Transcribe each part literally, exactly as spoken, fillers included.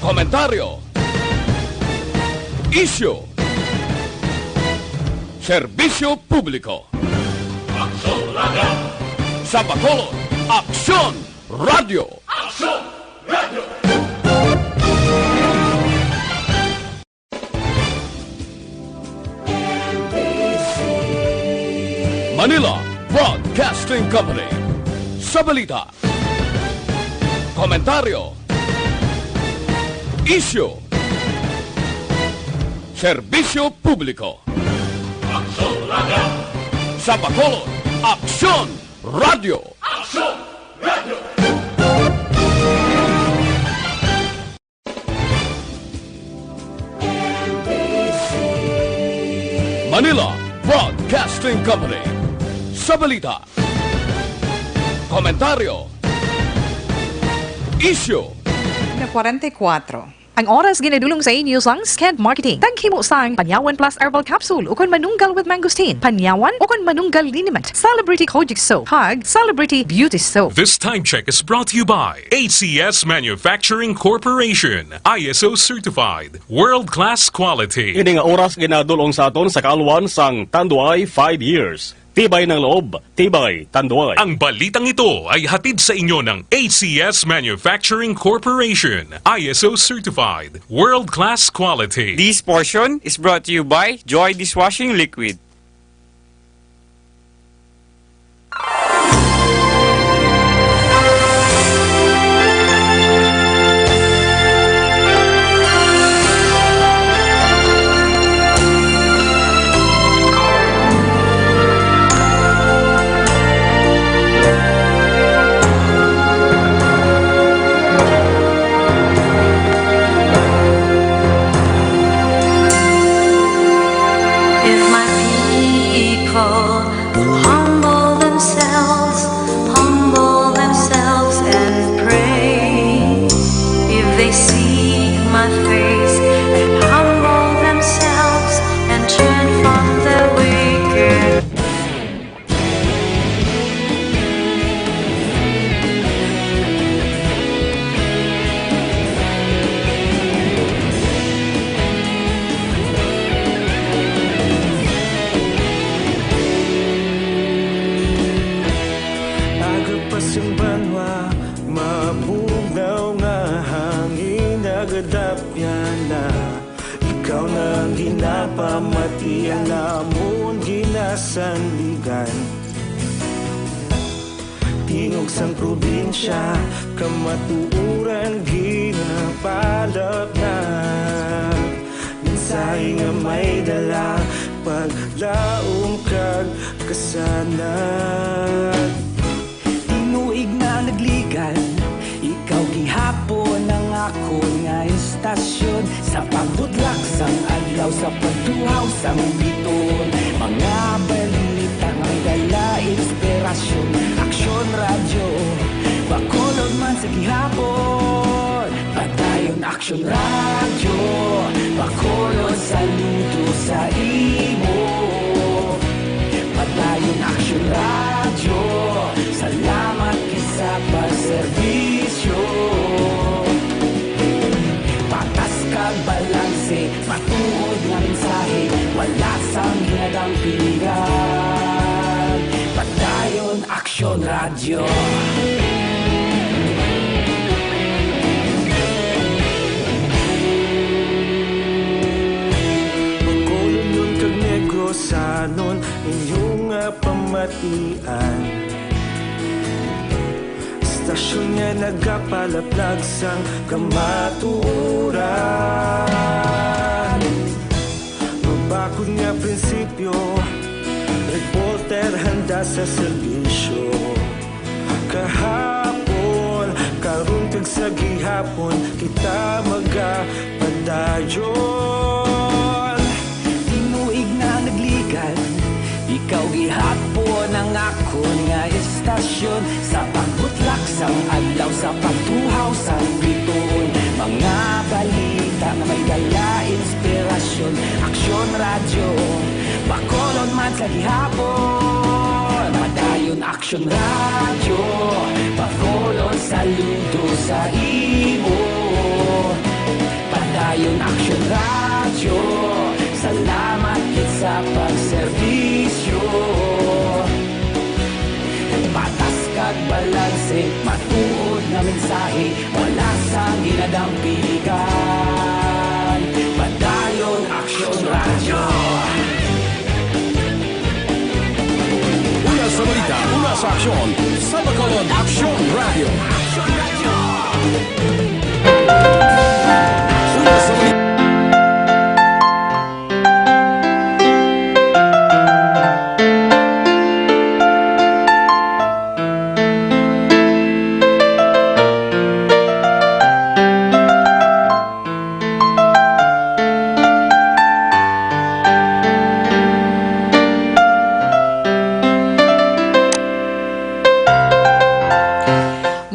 Komentaryo. Isyu. Serbisyo publiko. Aksyon Radio. Sa Bacolod, Aksyon Radio. Aksyon Radio. Manila Broadcasting Company. Sa balita, komentaryo, isyu, serbisyo publiko. Aksyon Radio. Sa Bacolod, Aksyon Radio. Aksyon Radio. Manila Broadcasting Company. Sa balita, komentaryo, isyu. Na forty-four. Ang oras ginadulong sa inyo sang Sked Marketing. Taghimo sang Panyawan Plus Herbal Capsule ukon Manunggal with Mangosteen, Panyawan ukon Manunggal Liniment, Celebrity Kojic Soap, kag Celebrity Beauty Soap. This time check is brought to you by A C S Manufacturing Corporation, I S O certified, world-class quality. Ini nga oras ginadulong sa aton sa kaalwan sang Tanduay five years. Tibay ng loob, tibay Tanduay. Ang balitang ito ay hatid sa inyo ng A C S Manufacturing Corporation, I S O certified, world-class quality. This portion is brought to you by Joy Dishwashing Liquid. If my people will humble themselves, humble themselves and pray. If they seek my face and humble themselves and turn from their wicked Aga pa sing banwa, mabugnaw nga hangin, nagadapyan na. Ikaw na ang ginapamatian namon, ginasandigan. Tingog sang probinsya, kamatuoran ginapalapnag. Mensahe nga may dala, paglaom kag kasanag. Tinuig na nagligan, ikaw gihapon ang akon nga istasyon. Sa pagbutlak sang adlaw, sa pagtuhaw sang biton, mga balita nga may dala inspirasyon. Aksyon Radyo, Bacolod man sa gihapon. Padayon Aksyon Radyo, Bacolod, saludo sa imo. Padayon Aksyon Radyo, salamat gid sa pagserbisyo. Patas kag balanse, matuod nga mensahe, wala sang ginadampingan. Padayon Aksyon Radyo. Bacolodnon kag Negrosanon, inyo nga pamatian. Istasyon nga nagapalaplag sang kamatuoran. Mabakod nga prinsipyo, reporter handa sa serbisyo. Kahapon, karon kag sa gihapon, kita magapadayon. Tinuig na nagligan, ikaw gihapon ang akon nga istasyon. Sa pagbutlak sang adlaw, sa pagtuhaw sang biton, mga balita nga may dala inspirasyon. Aksyon Radyo, Bacolod man sa gihapon. Padayon Aksyon Radyo, Bacolod, saludo sa imo. Wala sang ginadampigan. Padayon Aksyon Radyo. Una sa balita, una sa aksyon, sa Bacolod Aksyon Radyo. Una sa balita.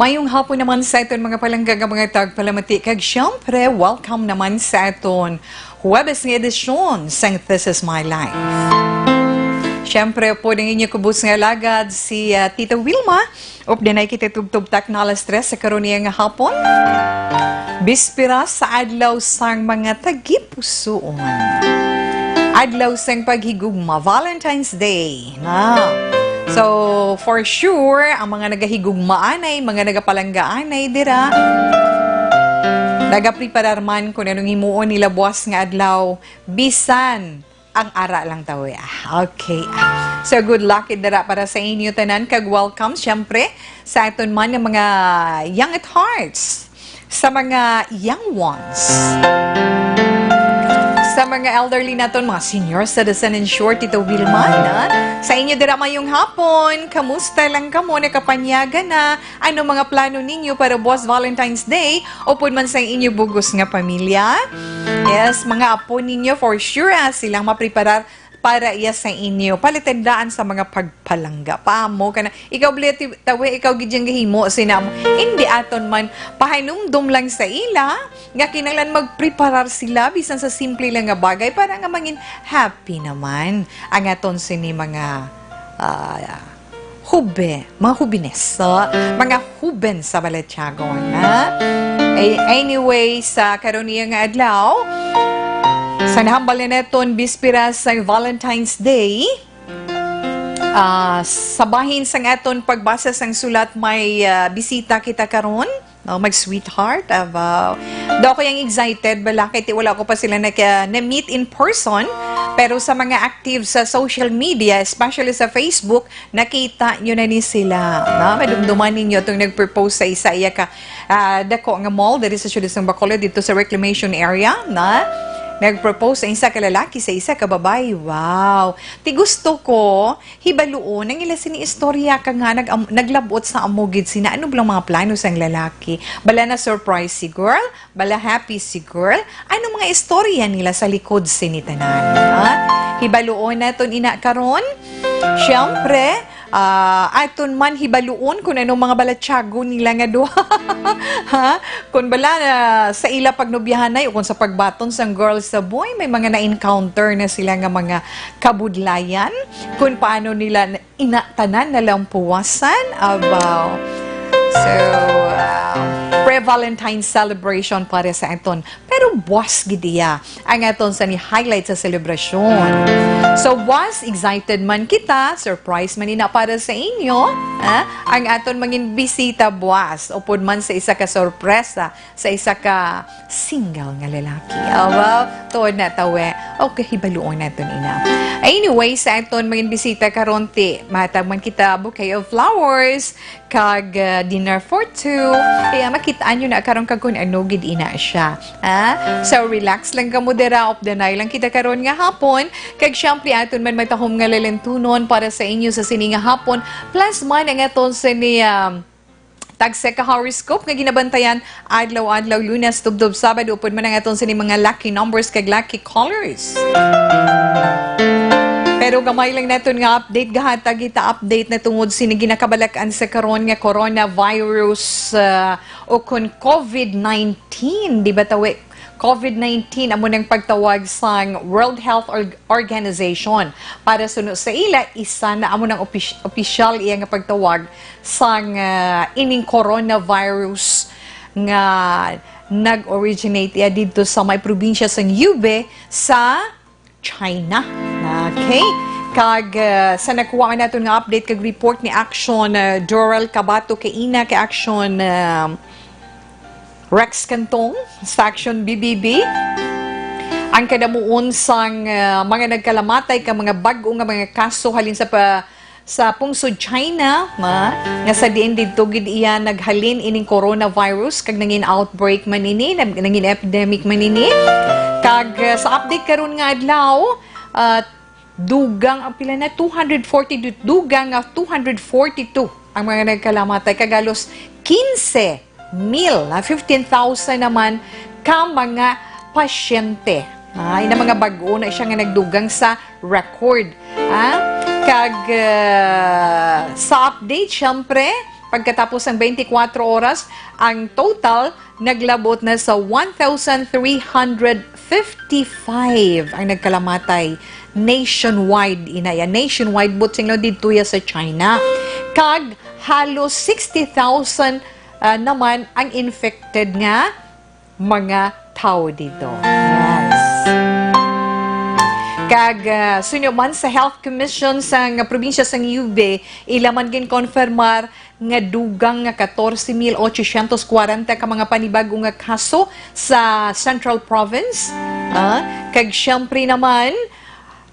Mayong hapon naman sa aton mga palangga nga mga tagpalamati, kag siyempre, welcome naman sa aton Huwebes nga edisyon sang This Is My Life. Siyempre, pod ang inyo kubos nga alagad, si, ah, Tita Wilma. Updanay kita tubtob tak na alas tres sa karon niya nga hapon. Bispera sa adlaw sang mga tagipusoon. Adlaw sang paghigugma, Valentine's Day na. So, for sure, ang mga nagahigugmaanay, mga nagapalanggaanay dira, nagapreparar man kung anong himuon nila buwas nga adlaw, bisan ang ara lang tawi. Ah, okay. Ah. So, good luck dira para sa inyo tanan, kag welcome, syempre, sa aton man nga mga young at hearts, sa mga young ones, sa mga elderly naton, mga senior citizen, and sure, Tito Wilma, na sa inyo dira mayong hapon. Kamusta lang kamo? Nakapanyaga na? Ano mga plano ninyo para buwas Valentine's Day? Upod man sa inyo bugos nga pamilya? Yes, mga apo ninyo, for sure, ah, silang mapreparar para iya sa inyo. Palatandaan sa mga pagpalangga pa mo kana. Ikaw, Bli, ti-, tawi, ikaw gid yang gahimo sina mo. Hindi aton man pahinumdom lang sa ila nga kinahanglan magpreparar sila bisan sa simple lang nga bagay para nga mangin happy naman ang aton sini mga, ah, hube, mga hubines, ah, mga huben sa Balatyagon, ha? Ay, anyway, sa karon niya nga adlaw, sa nahambal na naton bispera sa Valentine's Day, ah, sa bahin sang aton pagbasa sang sulat, may, ah, bisita kita karon. No, mag-sweetheart, abaw. Do ako yang excited, bala, kay ti wala ko pa sila naka, na-meet in person. Pero sa mga active sa social media, especially sa Facebook, nakita nyo na ni sila. No? Madumduman ninyo itong nag-propose sa isa iya ka, ah, dako nga mall diri sa siyudad sang Bacolod, dito sa reclamation area, na nag-propose sa isa ka lalaki sa isa ka babae. Wow! Ti gusto ko, hibaluon ang ila sini istorya ka nga nag-, am-, naglabot sa amo gid sina. Ano bala mga plano sang lalaki? Bala na surprise si girl? Bala happy si girl? Ano mga istorya nila sa likod sini tanan? Ha? Hibaluon naton ina karon. Siyempre, ah, aton man hibaluon kung anong mga balatyago nila nga duha. Ha? Kung bala, ah, sa ila pagnobyahanay o kung sa pagbaton sang girl sa boy, may mga na-encounter na sila nga mga kabudlayan, kung paano nila ina tanan na lang puwasan. Abaw. So, ah, pre-Valentine celebration para sa aton. Pero buwas gid iya ang aton sa ni-highlight sa selebrasyon. So, buwas, excited man kita, surprise man ina para sa inyo, ha? Ang aton mangin bisita buwas, upod man sa isa ka sorpresa, sa isa ka single nga lalaki. Awa, tuod na tawe. Okay, hibaluon naton ina. Anyway, sa aton mga bisita karon ti, matag man kita bouquet of flowers, kag, uh, dinner for two. Kaya makitaan nyo na karon kag kung ano gid ina siya. Ha? So, relax lang kamo dira, updanay lang kita karon nga hapon. Kag siyempre, aton man matahom nga lalantunon para sa inyo sa sini nga hapon. Plus man ang aton sini, um, tagsa ka horoscope nga ginabantayan adlaw-adlaw, Lunes tubtob Sabado, upod man ang aton sini mga lucky numbers kag lucky colors. Pero gamay lang naton nga update, gahatag kita update na tungod sini ginakabalak-an sa karon nga coronavirus, ah, o kon covid nineteen, di ba tawi? Covid nineteen amo nang pagtawag sang World Health Org-, Organization. Para suno sa ila, isa na amo nang opis-, opisyal iya nga pagtawag sang, ah, ining coronavirus nga nag-originate iya didto sa may probinsya sang Hubei sa China. Okay? Kag, ah, sa nakuha man naton nga update kag report ni Action, ah, Doral Cabato kay ina kay Action, ah, Rex Cantong sa Action B B B. Ang kadamuon sang, ah, mga nagkalamatay ka mga bag-o nga mga kaso halin sa pa, sa pungsod China, ma, nga sa diin didto gid iya naghalin ining coronavirus kag nangin outbreak man ini, nag-, nangin epidemic man ini. Kag, ah, sa update karon nga adlaw, ah, dugang ang pila na, two hundred forty, dugang nga two hundred forty-two ang mga nagkalamatay, kag halos quince mil, ah, fifteen thousand naman ka mga pasyente. Ah, ina mga bag-o na siya nga nagdugang sa record. Ah, kag, ah, sa update, syempre, pagkatapos ng twenty-four oras, ang total naglabot na sa one thousand three hundred fifty-five ang nagkalamatay nationwide. Inaya, nationwide, buot singlo didto ya sa China. Kag halos sixty thousand, ah, naman ang infected nga mga tawo dito. Yes. Kag, ah, suno man sa Health Commission sang probinsya sang Yube, ila man ginkonfirmar nga dugang nga katorse mil ochocientos kwarenta ka mga panibag-o nga kaso sa Central Province. Ah, kag siyempre naman,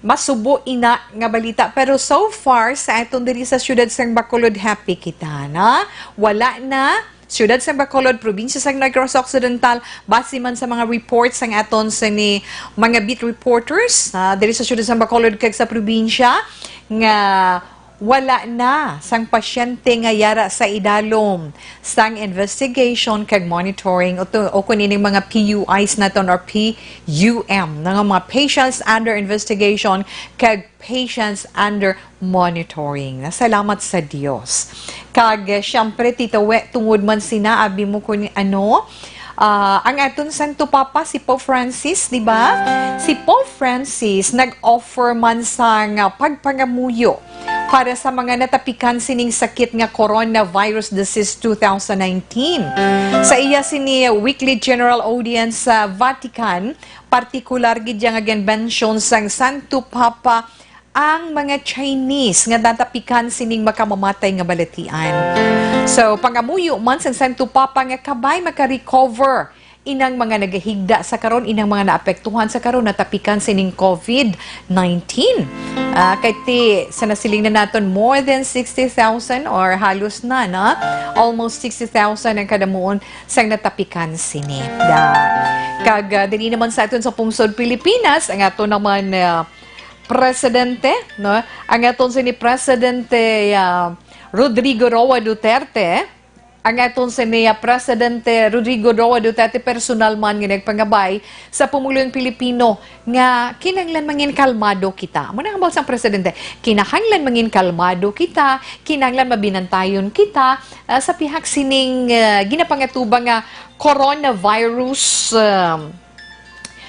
masubo ina nga balita. Pero so far, sa aton diri sa siyudad sang Bacolod, happy kita na wala na. Siyudad sang Bacolod, probinsya sang Negros Occidental, base man sa mga reports sang aton sini mga beat reporters, ah, diri sa siyudad sang Bacolod kag sa probinsya, nga wala na sang pasyente nga yara sa idalom sang investigation kag monitoring o to, o kun ining mga P U Is naton or P U M, na nga mga patients under investigation kag patients under monitoring. Nasalamat sa Dios. Kag, eh, siyempre, Tito We, tungod man sina, abi mo kun ano, ah, ang aton Santo Papa, si Pope Francis, di ba? Si Pope Francis nag-offer man sang pagpangamuyo para sa mga natapikan sining sakit nga coronavirus disease two thousand nineteen. Sa iya sini weekly general audience sa Vatican, partikular gid iya nga ginbensyon sang Santo Papa ang mga Chinese nga natapikan sining makamamatay nga balatian. So, pangamuyo man sang Santo Papa nga kabay maka-recover inang mga nagahigda sa karon, inang mga naapektuhan sa karon, natapikan sining COVID nineteen. Ah, kay ti, sa nasiling na naton, more than sixty thousand or halos na, na, almost sixty thousand ang kadamuon sang natapikan sini. Da. Kag, ah, diri naman sa aton sa pungsod Pilipinas, ang ato naman, ah, presidente, no? Ang aton sini presidente, ah, Rodrigo Roa Duterte, ang aton sini, ah, Presidente Rodrigo Roa Duterte personal man nga nagpangabay sa pumulong Pilipino nga kinahanglan mangin kalmado kita. Amo na ang hambal sang presidente, kinahanglan mangin kalmado kita, kinahanglan mabinantayon kita, ah, sa pihak sining, ah, ginapangatuba nga coronavirus, ah,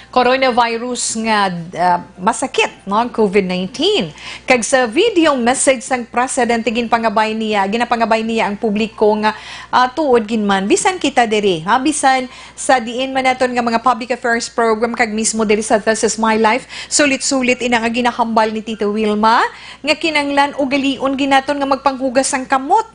coronavirus nga, ah, masakit, no, ang COVID nineteen. Kag sa video message sang presidente, ginpangabay niya, ginapangabay niya ang publiko nga, ah, tuod gid man, bisan kita diri, ha, bisan sa diin man naton nga mga public affairs program kag mismo diri sa This Is My Life, sulit-sulit ina nga ginahambal ni Tita Wilma nga kinanglan ugalion gid naton nga magpanghugas sang kamot.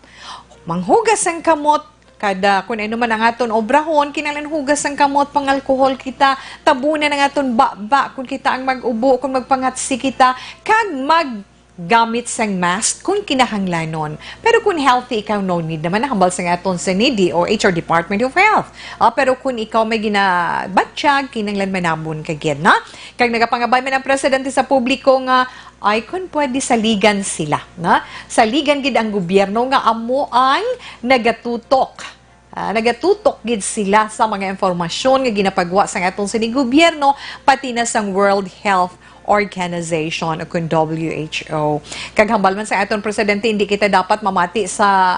Manghugas sang kamot, kada kun ano man ang aton obrahon, kinahanglan hugas ang kamot, pang-alcohol kita, tabunan ang aton baba kun kita ang mag-ubo, kun magpangatsi kita, kag maggamit sang mask kun kinahanglanon. Pero kun healthy ikaw, no need naman, nahambal sa aton sa D O H or Department of Health. Ah, pero kun ikaw may ginabatyag, kinahanglan manabon ka gid, na? Kag nagapangabay man ang presidente sa publiko nga, ay, kun pwede, saligan sila, na? Saligan gid ang gobyerno nga amo ang nagatutok. Ah, nagatutok gid sila sa mga impormasyon nga ginapagwa sang aton sining gobyerno, pati na sang World Health Organization o kun W H O. Kag hambal man sa aton presidente, hindi kita dapat mamati sa,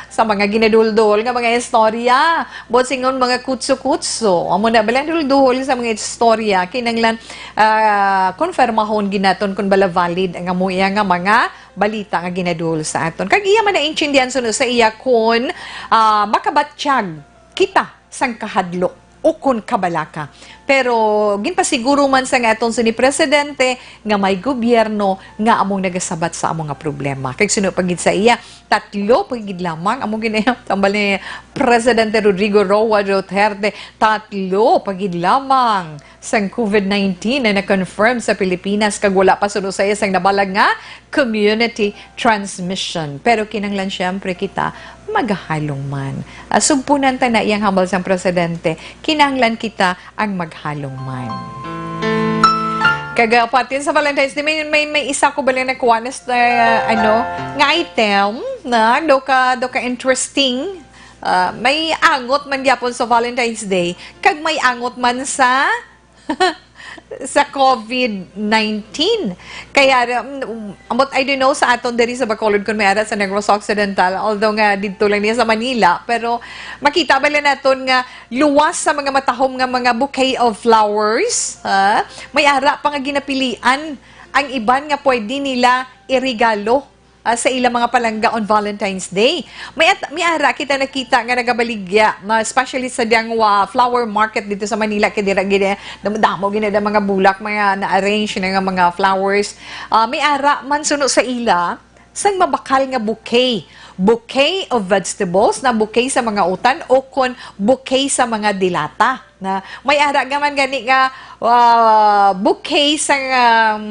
sa mga ginaduldol nga mga istorya. Buot silingon, mga kutso-kutso. Amo na, bala, duldol sa mga istorya. Kinanglan, ah, konfirmahon gid naton kung bala valid ang amo iya nga mga balita nga ginaduol sa aton. Kag iya man naintindihan suno sa iya kun, ah, makabatyag kita sang kahadlok. ukon kabalaka. Pero ginpasiguro man sa nga aton sini presidente nga may gobyerno nga among nagasabat sa among nga problema. Kag suno pa gid sa iya, tatlo pa gid lamang among ginaya tambal ni Presidente Rodrigo Roa Duterte, tatlo pa gid lamang sang COVID nineteen na na-confirm sa Pilipinas, kag wala pa suno sa iya sang nabalag nga community transmission. Pero kinahanglan siyempre kita maghalong man. Ah, sugpunan ta na iyang hambal sang presidente, kinahanglan kita ang maghalong man. Kag, ah, pati sa Valentine's Day, may, may, may isa ko bala nakuha na sa, ano, nga item na do ka, do ka interesting. Ah, may angot man gyapon sa Valentine's Day, kag may angot man sa sa COVID nineteen. Kaya, um, ambot, I don't know sa aton diri sa Bacolod kung may ara sa Negros Occidental, although nga didto lang niya sa Manila, pero makita bala naton nga luwas sa mga matahom nga mga bouquet of flowers, ha? May ara pa nga ginapilian ang iban nga pwede nila iregalo, ah, sa ilang mga palangga on Valentine's Day. May at-, may ara kita nakita nga nagabaligya, ma-, especially sa diyang wa-, flower market dito sa Manila, kay dira gid, eh, damo, damo gid na mga bulak, mga na-arrange na nga mga flowers. Ah, may ara man suno sa ila sang mabakal nga bouquet. Bouquet of vegetables, na bouquet sa mga utan, o kon bouquet sa mga dilata. Na may ara gaman gani nga, ah, bouquet sang, um,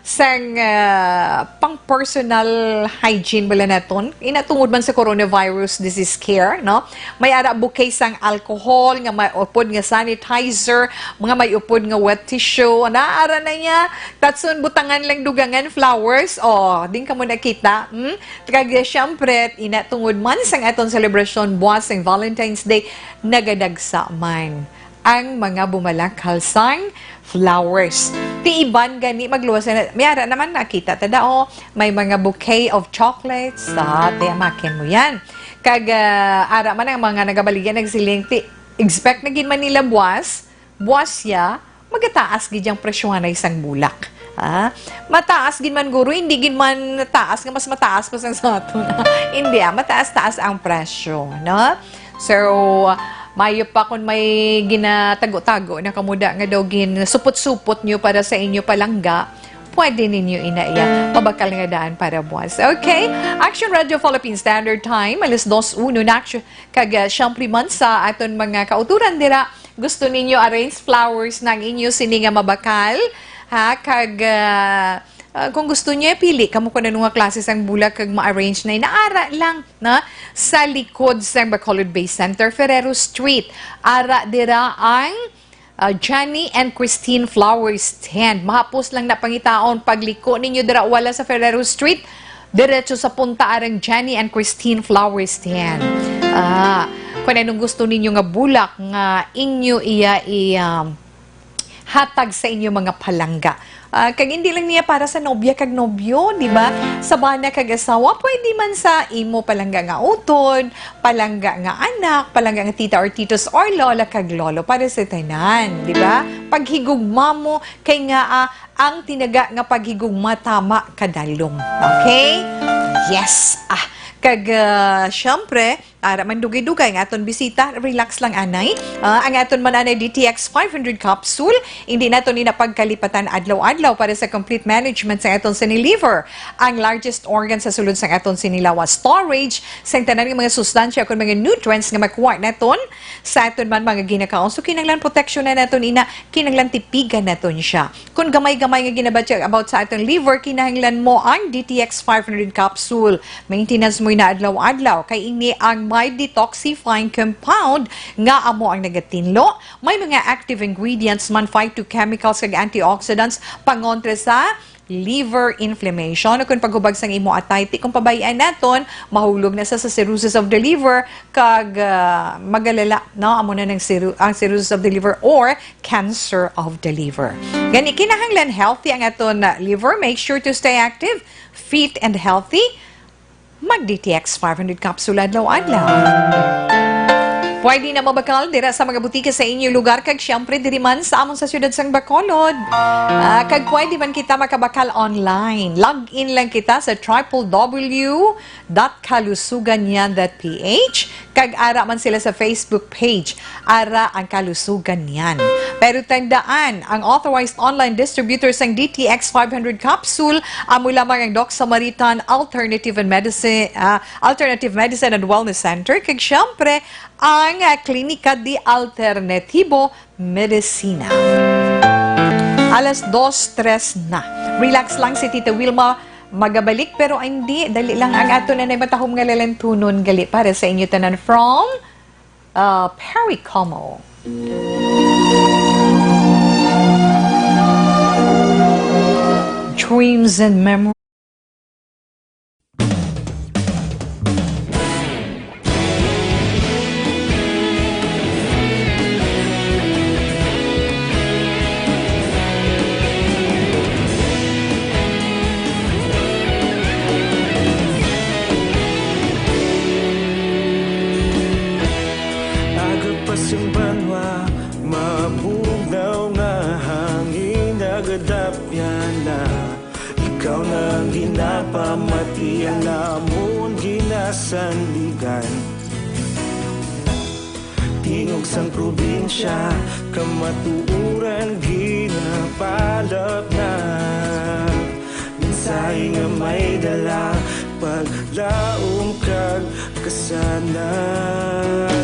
sang, ah, pang personal hygiene bala naton. Ina tungod man sa coronavirus disease care, no? May ara bouquet sang alcohol, nga may upod nga sanitizer, mga may upod nga wet tissue. Naara na niya, tatson butangan lang dugangan flowers. Oh, din kamo nakita, hmm? Kag, eh, siyempre, ina tungod man sang aton selebrasyon buwas sang Valentine's Day, nagadagsa man ang mga bumalakal sang flowers. Ti iban gani magluwas na, may ara naman nakita ta dao, may mga bouquet of chocolates. Ah, ti amakin mo yan. Kag, ah, ara man ang mga nagabaligya nagsiling, ti expect na gid man nila buwas, buwas ya, magataas gid ang presyohanay sang bulak. Ah, mataas gid man guro, hindi gid man taas nga mas mataas pa sang sa aton. Hindi, ah, mataas-taas ang presyo, no? So, mayo pa kung may ginatago-tago na kamuda nga daw gin supot-supot nyo para sa inyo palangga, pwede ninyo ina iya mabakal nga daan para buwas. Okay? Action Radio Philippine Standard Time, alas dos uno na. Actu-, kag, ah, siyempre man sa aton mga kauturan dira, gusto ninyo arrange flowers ng inyo sini nga mabakal, ha? Kag, ah, ah, kung gusto niya, pili kamo kung ano nga klase sang bulak kag ma-arrange na inaara lang, na sa likod sang Bacolod Bay Center, Ferrero Street. Ara dira ang, ah, Johnny and Christine Flower Stand. Mahapos lang na pangitaon, pagliko ninyo dira wala sa Ferrero Street, diretso sa punta arang Johnny and Christine Flower Stand. Ah, kung anong gusto ninyo nga bulak nga inyo iya i, um, hatag sa inyo mga palangga. Ah, kag hindi lang niya para sa nobya kag nobyo, di ba? Sa bana kag asawa, pwede man sa imo palangga nga utod, palangga nga anak, palangga nga tita or titos or lola kag lolo, para sa tanan, di ba? Paghigugma mo kay nga, ah, ang tinaga nga paghigugma tama kadalom. Okay? Yes. Ah, kag, ah, syempre, ara man dugay-dugay nga aton bisita, relax lang anay. Ah, ang aton man anay D T X five hundred capsule, hindi nato ni napagkalipatan adlaw-adlaw para sa complete management sa aton sini liver, ang largest organ sa sulod sa aton sini lawas. Storage sa tanan nga mga sustansya kon mga nutrients nga makuha naton sa aton man mga ginakaon. So, kinahanglan proteksyonan naton ina, kinahanglan tipigan naton siya. Kung gamay-gamay nga ginabatya about sa aton liver, kinahanglan mo ang D T X five hundred capsule. Maintenance mo ina adlaw-adlaw, kay ini ang may detoxifying compound nga amo ang nagatinlo. May mga active ingredients man, phytochemicals kag antioxidants, pangontra sa liver inflammation o kung paghubag sang imo atay. Ti kung pabayan naton, mahulog na sa, sa cirrhosis of the liver, kag, ah, magalala, no? Amo na nang cirrho-, ang cirrhosis of the liver or cancer of the liver. Gani, kinahanglan healthy ang aton, ah, liver. Make sure to stay active, fit, and healthy. Mag D T X five hundred capsule adlaw-adlaw. Pwede na mabakal dira sa mga butika sa inyo lugar kag siyempre diri man sa amon sa siyudad sang Bacolod. Ah, kag pwede man kita makabakal online. Log in lang kita sa triple W dot kalusugan yan dot P H. Kag ara man sila sa Facebook page, ara ang kalusugan niyan. Pero tandaan, ang authorized online distributor sang D T X five hundred capsule, amo lamang ang Doc Samaritan Alternative and Medicine, ah, Alternative Medicine and Wellness Center, kag siyempre, ang, ah, Klinika di Alternativo Medicina. Alas dos tres na. Relax lang si Tita Wilma. Magabalik, pero hindi. Dali lang ang ato na matahom nga lalantunon gali para sa inyo tanan from, uh, Perry Como. Dreams and memories. Agak pa sing banwa, mabugnaw nga hangin, nagadapyan na. Ikaw na ang ginapamati, ang amon ginasandigan. Tingog sang probinsya, kamatuoran ginapalapnag. Mensahe nga may dala, paglaom kag kasanag.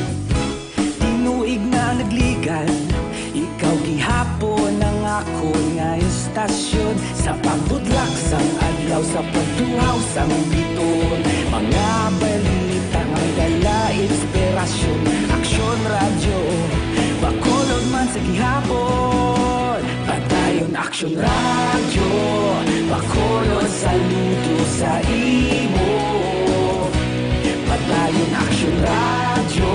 Tinuig na nagligad, ikaw gihapon ang akon nga istasyon. Sa pagbudlak sang adlaw, sa pagduhaw sang biton, mga balita nga may dala inspirasyon. Aksyon Radyo, Bacolod man sa gihapon. Padayon Aksyon Radyo, Bacolod, saludo sa imo. Padayon Aksyon Radyo,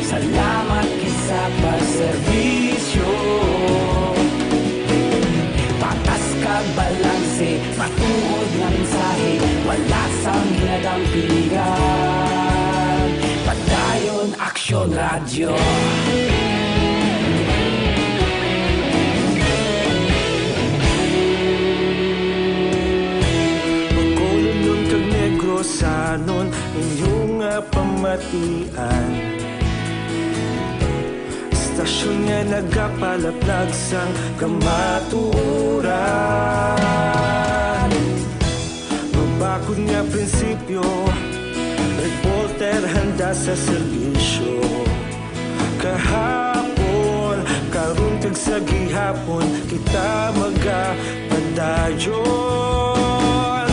salamat gid sa pagserbisyo. Patas kag balanse, matuod nga mensahe, wala sang ginadampingan. Padayon Aksyon Radyo. Bacolodnon kag Negrosanon, inyo nga pamatian. Istasyon nga nagapalaplag sang kamatuoran. Mabakod nga prinsipyo, reporter handa sa serbisyo. Kahapon, karon, kag sa gihapon, kita magapadayon.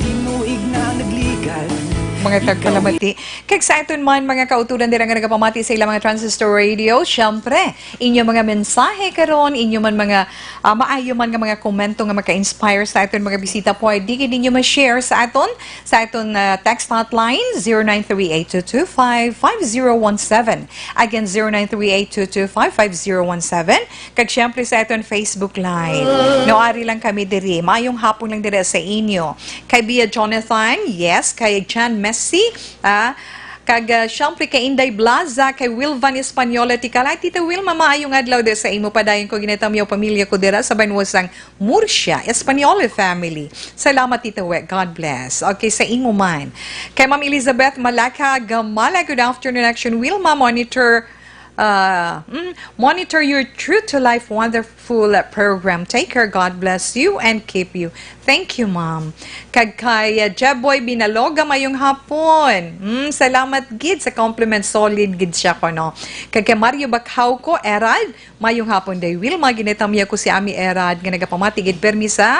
Tinuig na nagligad. Mga tagpalamati. Kag sa aton man, mga kauturan dira nga nagapamati sa ilang mga transistor radio, syempre, inyo mga mensahe karon, inyo man mga, ah, maayo man nga mga komento nga maka-inspire sa aton mga bisita, pwede gid ninyo ma-share sa aton, sa aton, ah, text hotline, zero nine three eight two two five five zero one seven. Again, zero nine three eight two two five five zero one seven. Kag syempre sa aton Facebook Live. No, ari lang kami diri. Maayong hapon lang diri sa inyo. Kay Bia Jonathan, yes. Kay Jan Messi, ah, kag, ah, syempre kay Inday Blaza, kay Wilvan Española, Tikal. Ay, Tita Wilma, maayong adlaw diri sa imo. Padayon ko ginatamyaw pamilya ko dira sa banwa sang Murcia, Española family. Salamat, Tita Wek. God bless. Okay, sa imo man. Kay Ma'am Elizabeth Malaka Gamala, good afternoon, Action Wilma. Monitor, uh, mm, monitor your True to Life wonderful, uh, program. Take care. God bless you and keep you. Thank you, Ma'am. Kag kay, uh, Jeboy Binaloga, mayong hapon. Mm, salamat gid sa compliment. Solid gid siya ko, no? Kag kay Mario Bakhauco, Erad, mayong hapon, Day Wilma. Ginatamya ko si Ami Erad nga nagapamati gid permi sa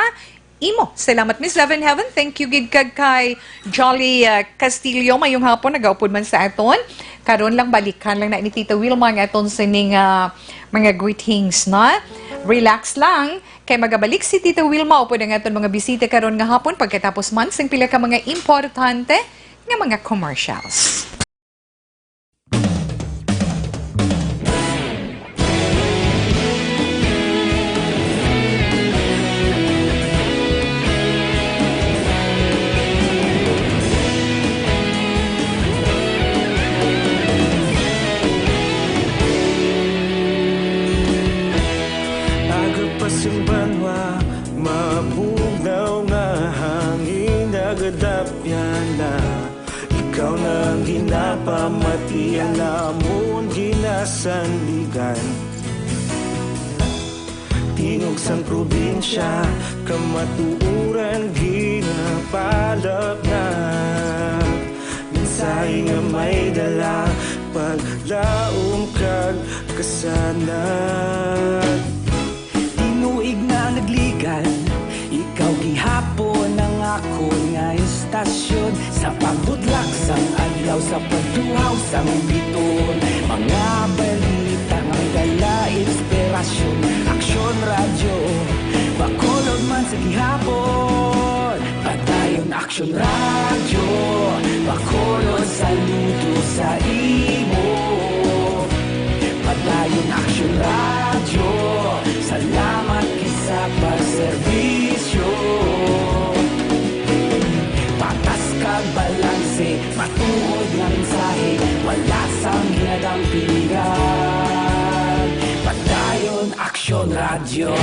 imo. Salamat, Miss Love in Heaven. Thank you gid kag kay Jolly, ah, Castillo. Mayong hapon, nagaupod man sa aton. Karon lang, balikan lang na ni Tita Wilma ang aton sining, ah, mga greetings, na. Relax lang, kay magabalik si Tita Wilma upod ang aton mga bisita karon nga hapon pagkatapos man sing pila ka mga importante nga mga commercials. Aga pa sing banwa, mabugnaw nga hangin, nagadapyan na. Ikaw na ang Napamati ang amon ginasandigan. Tingog sang probinsya, kamatuoran ginapalapnag. Mensahe nga may dala, paglaom kag kasanag. Tinuig na nagligan, ikaw gihapon ang akon nga istasyon. Sa pagbutlak sang adlaw, sa pagtuhaw sang bituon, mga balita nga may dala inspirasyon. Aksyon Radyo, Bacolod man sa gihapon. Padayon Aksyon Radyo, Bacolod, saludo sa imo. Padayon Aksyon Radyo, salamat gid sa pagserbisyo. Patas kag balanse, matuod nga mensahe, wala sang ginadampigan. Padayon Aksyon Radyo.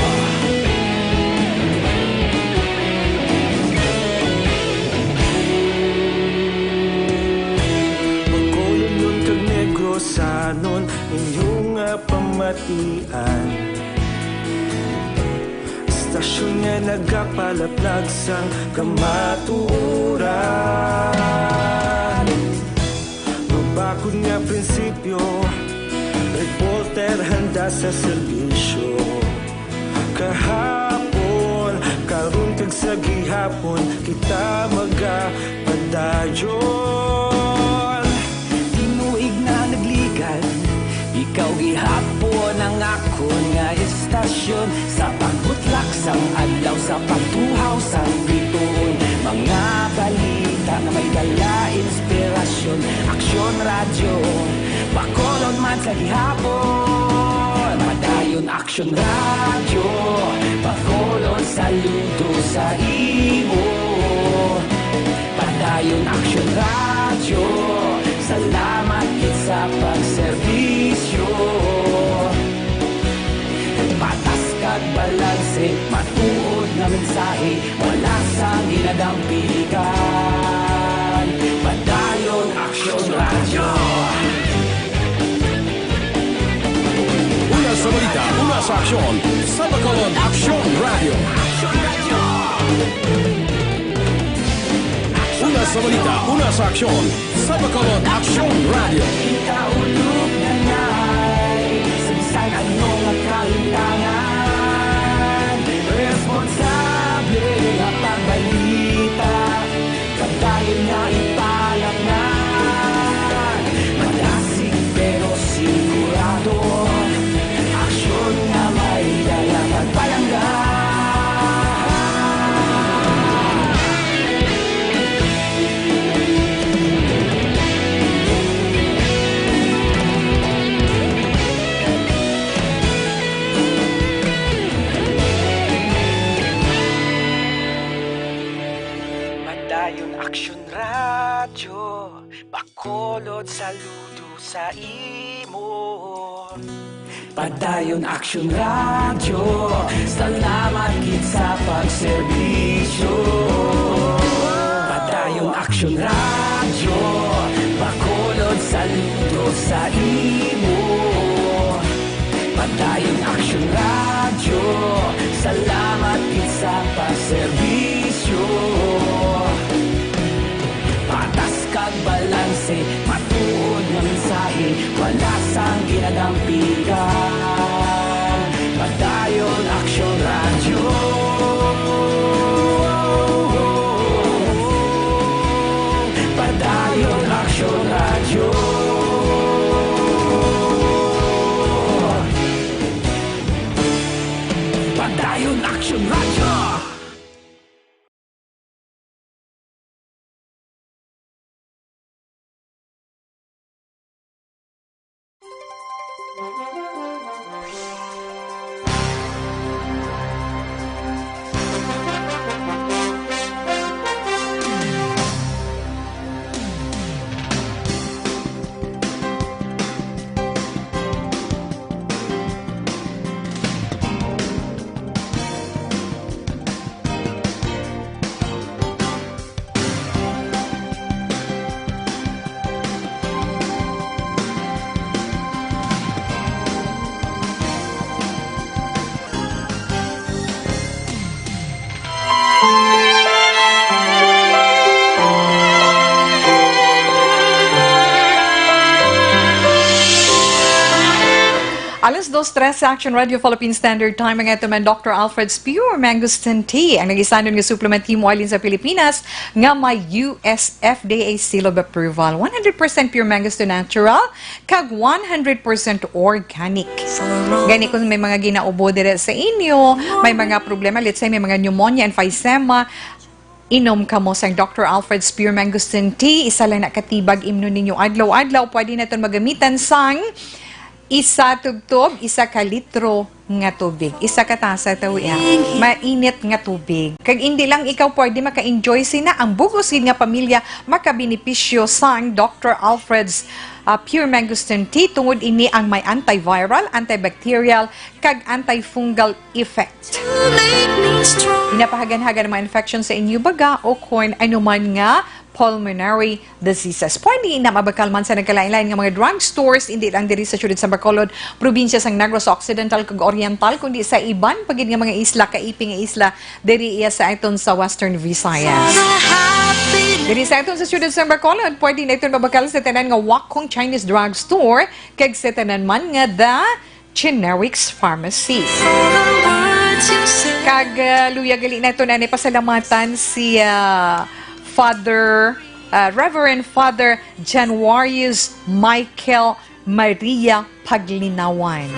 Bacolodnon kag Negrosanon, inyo nga pamatian. Istasyon nga nagapalaplag sang kamatuoran. Mabakod nga prinsipyo, reporter handa sa serbisyo. Kahapon, karon kag sa gihapon, kita magapadayon. Tinuig na nagligan, ikaw gihapon ang akon nga istasyon. Sa pagbutlak sang adlaw, sa pagtuhaw sang bituon, mga balita nga may dala inspirasyon. Aksyon Radyo, Bacolod man sa gihapon. Padayon Aksyon Radyo, Bacolod, saludo sa imo. Padayon Aksyon Radyo, salamat gid sa pagserbisyo. Patas kag balanse, matuod nga mensahe, wala sang ginadampigan. Padayon Aksyon Radyo. Una sa balita, una sa aksyon, sa Bacolod Aksyon Radyo. Una sa balita, una sa aksyon, sa Bacolod Aksyon Radyo. Kita ulog na ngay, sa bisan ano nga kalintangan, responsable nga pagbalita. Padayon nga ipalapngan, madasig pero sigurado. Aksyon nga may dala kag palangga. Padayon Aksyon Radyo, Bacolod, saludo sa imo. Padayon Aksyon Radyo, salamat gid sa pagserbisyo. Padayon Aksyon Radyo, Bacolod, saludo sa imo. Padayon Aksyon Radyo, salamat gid sa pagserbisyo. Patas kag balanse, matuod nga mensahe, wala sang ginadampigan. Padayon Aksyon Radyo. Padayon Aksyon Radyo. Padayon Aksyon Radyo. Alas dos tres sa Action Radio Philippine Standard Time, ang ato man Doctor Alfred's Pure Mangosteen Tea, ang nagisanon nga supplement himo halin sa Pilipinas nga may U S F D A seal of approval. One hundred percent pure mangosteen natural, kag one hundred percent organic. Gani kung may mga ginaubo dire sa inyo, may mga problema, let's say may mga pneumonia, emphysema, inom kamo sang Doctor Alfred's Pure Mangosteen Tea. Isa lang na katibag imnon ninyo adlaw-adlaw. Pwede naton magamitan sang isa tubtob, isa ka litro nga tubig. Isa ka tasa tawi, ah. Mainit nga tubig. Kag hindi lang ikaw pwede maka-enjoy, sina ang bugos gid nga pamilya makabenepisyo sang Doctor Alfred's, ah, Pure Mangosteen Tea, tungod ini ang may antiviral, antibacterial, kag antifungal effect. Ginapahagan-hagan ang mga infection sa inyo baga o kon anuman nga pulmonary diseases. Pwede na mabakal man sa nagkalain-lain nga mga drugstores, hindi lang diri sa siyudad sa Bacolod, probinsya sang Negros Occidental kag Oriental, kundi sa iban pa gid nga mga isla, kaiping nga isla, diri iya sa aton sa Western Visayas. Diri sa aton sa siyudad sa Bacolod, pwede na iton mabakal sa tanan nga Wakhong Chinese Drugstore kag sa tanan man nga The Generics Pharmacy. Kag, uh, luya gali naton ani pasalamatan si, uh, Father, uh, Reverend Father Januarius Michael Maria Paglinawan.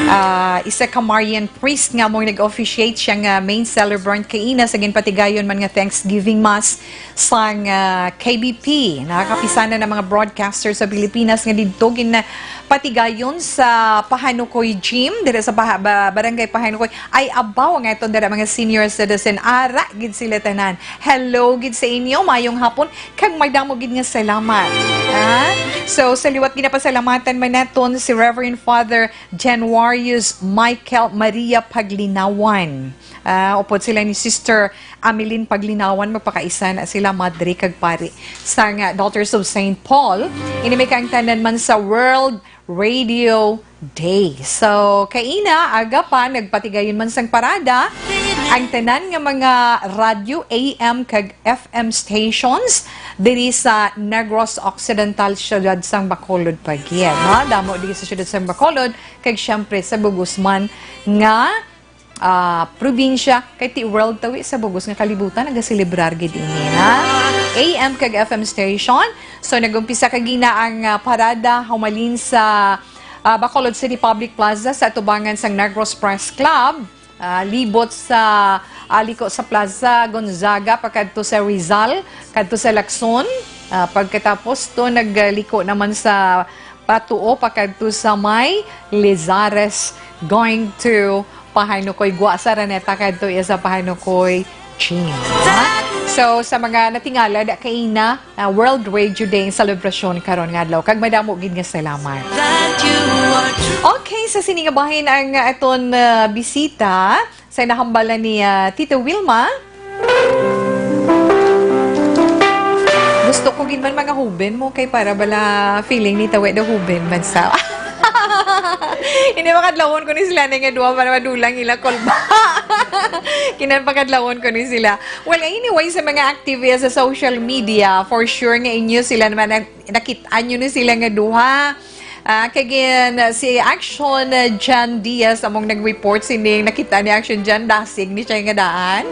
Ah, isa ka Marian priest nga among nag-officiate, siya nga main celebrant kaina sa ginpatigayon man nga Thanksgiving Mass sang, ah, K B P. Nakakapisanan ang mga broadcaster sa Pilipinas nga didto ginpatigayon sa Pahanukoy Gym, dira sa Paha-, ba-, Barangay Pahanukoy. Ay, abaw nga ito dira, mga senior citizen. Ara gid sila tanan. Hello gid sa inyo, mayong hapon. Kag madamo gid nga salamat. Ha? So, sa liwat ginapasalamatan man naton si Reverend Father Januarius Michael Maria Paglinawan. Ah, upod sila ni Sister Ameline Paglinawan, magpakaisa na sila, madre kag pari sang, ah, Daughters of Saint Paul. Ini may kaangtanan man sa World Radio Day. So, kaina, aga pa, nagpatigayon man sang parada ang tanan nga mga radyo, A M kag F M stations diri sa Negros Occidental, siyudad sang Bacolod pa gid, ha? Damo diri sa siyudad sang Bacolod, kag siyempre sa bug-os man nga ah, probinsya, kay ti world tawi sa bug-os nga kalibutan nagaselebrar gid ini, ha? A M kag F M station. So, nag-umpisa kagina ang, ah, parada humalin sa, ah, Bacolod City Public Plaza sa atubangan sang Negros Press Club. Ah, libot sa, ah, liko sa Plaza Gonzaga pakadto sa Rizal, kadto sa Lacson. Ah, pagkatapos to, nagliko naman sa patuo pakadto sa may Lizares, going to Pahanukoy. Gwa sa Araneta kadto iya sa Pahanukoy Gym. Ha? So, sa mga natingala, da kaina, ah, World Radio Day ang selebrasyon karon nga adlaw. Kag madamo gid nga salamat. Okay, sa sini nga bahin ang aton, ah, bisita. Sa nahambalan ni, ah, Tita Wilma. Gusto ko gid man mga huben mo kay para bala feeling ni tawe daw huben man sa. Hindi makadlawon ko ni sila na nga duha para madulang ila kulba. Kinapakadlawon ko ni sila. Well, anyway, sa mga activists sa social media, for sure nga inyo sila naman, nak-, nakit-an nyo ni sila nga duha. Ah, kay gin-, si Action, ah, Jan Diaz among nag-report sining nakita ni Action Jan, dasig ni siya nga daan.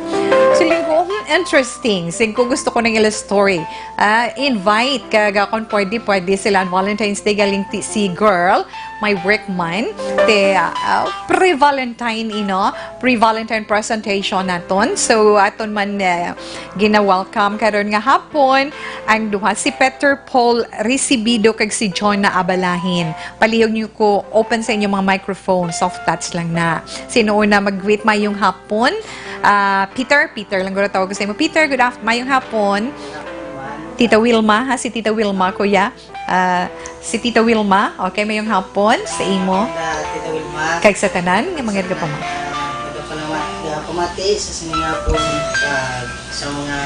Siling ko, "Hmm, interesting." Siling ko, "Gusto ko nang ila story." Ah, invite, kag, ah, kung pwede, pwede sila ang Valentine's Day, galing ti-, si girl, may work man. Te, ah, ah, pre-Valentine, ino? Pre-Valentine presentation naton. So, aton man, eh, gina-welcome karon nga hapon ang duha, si Peter Paul Recibido kag si John na Abalahin. Palihog niyo ko, open sa inyong mga microphone, soft touch lang na. Sino una mag-greet? Mayong hapon. Ah, Peter, Peter lang guro tawag ko sa imo. Peter, good afternoon. Mayong hapon. Tita Wilma, ha? Si Tita Wilma, kuya. Ah, si Tita Wilma. Okay, mayong hapon sa imo. Tita Wilma. Kag sa tanan nga mga nagapama-, nagapalamat-, nagapamati sa sining hapon, ah, sa mga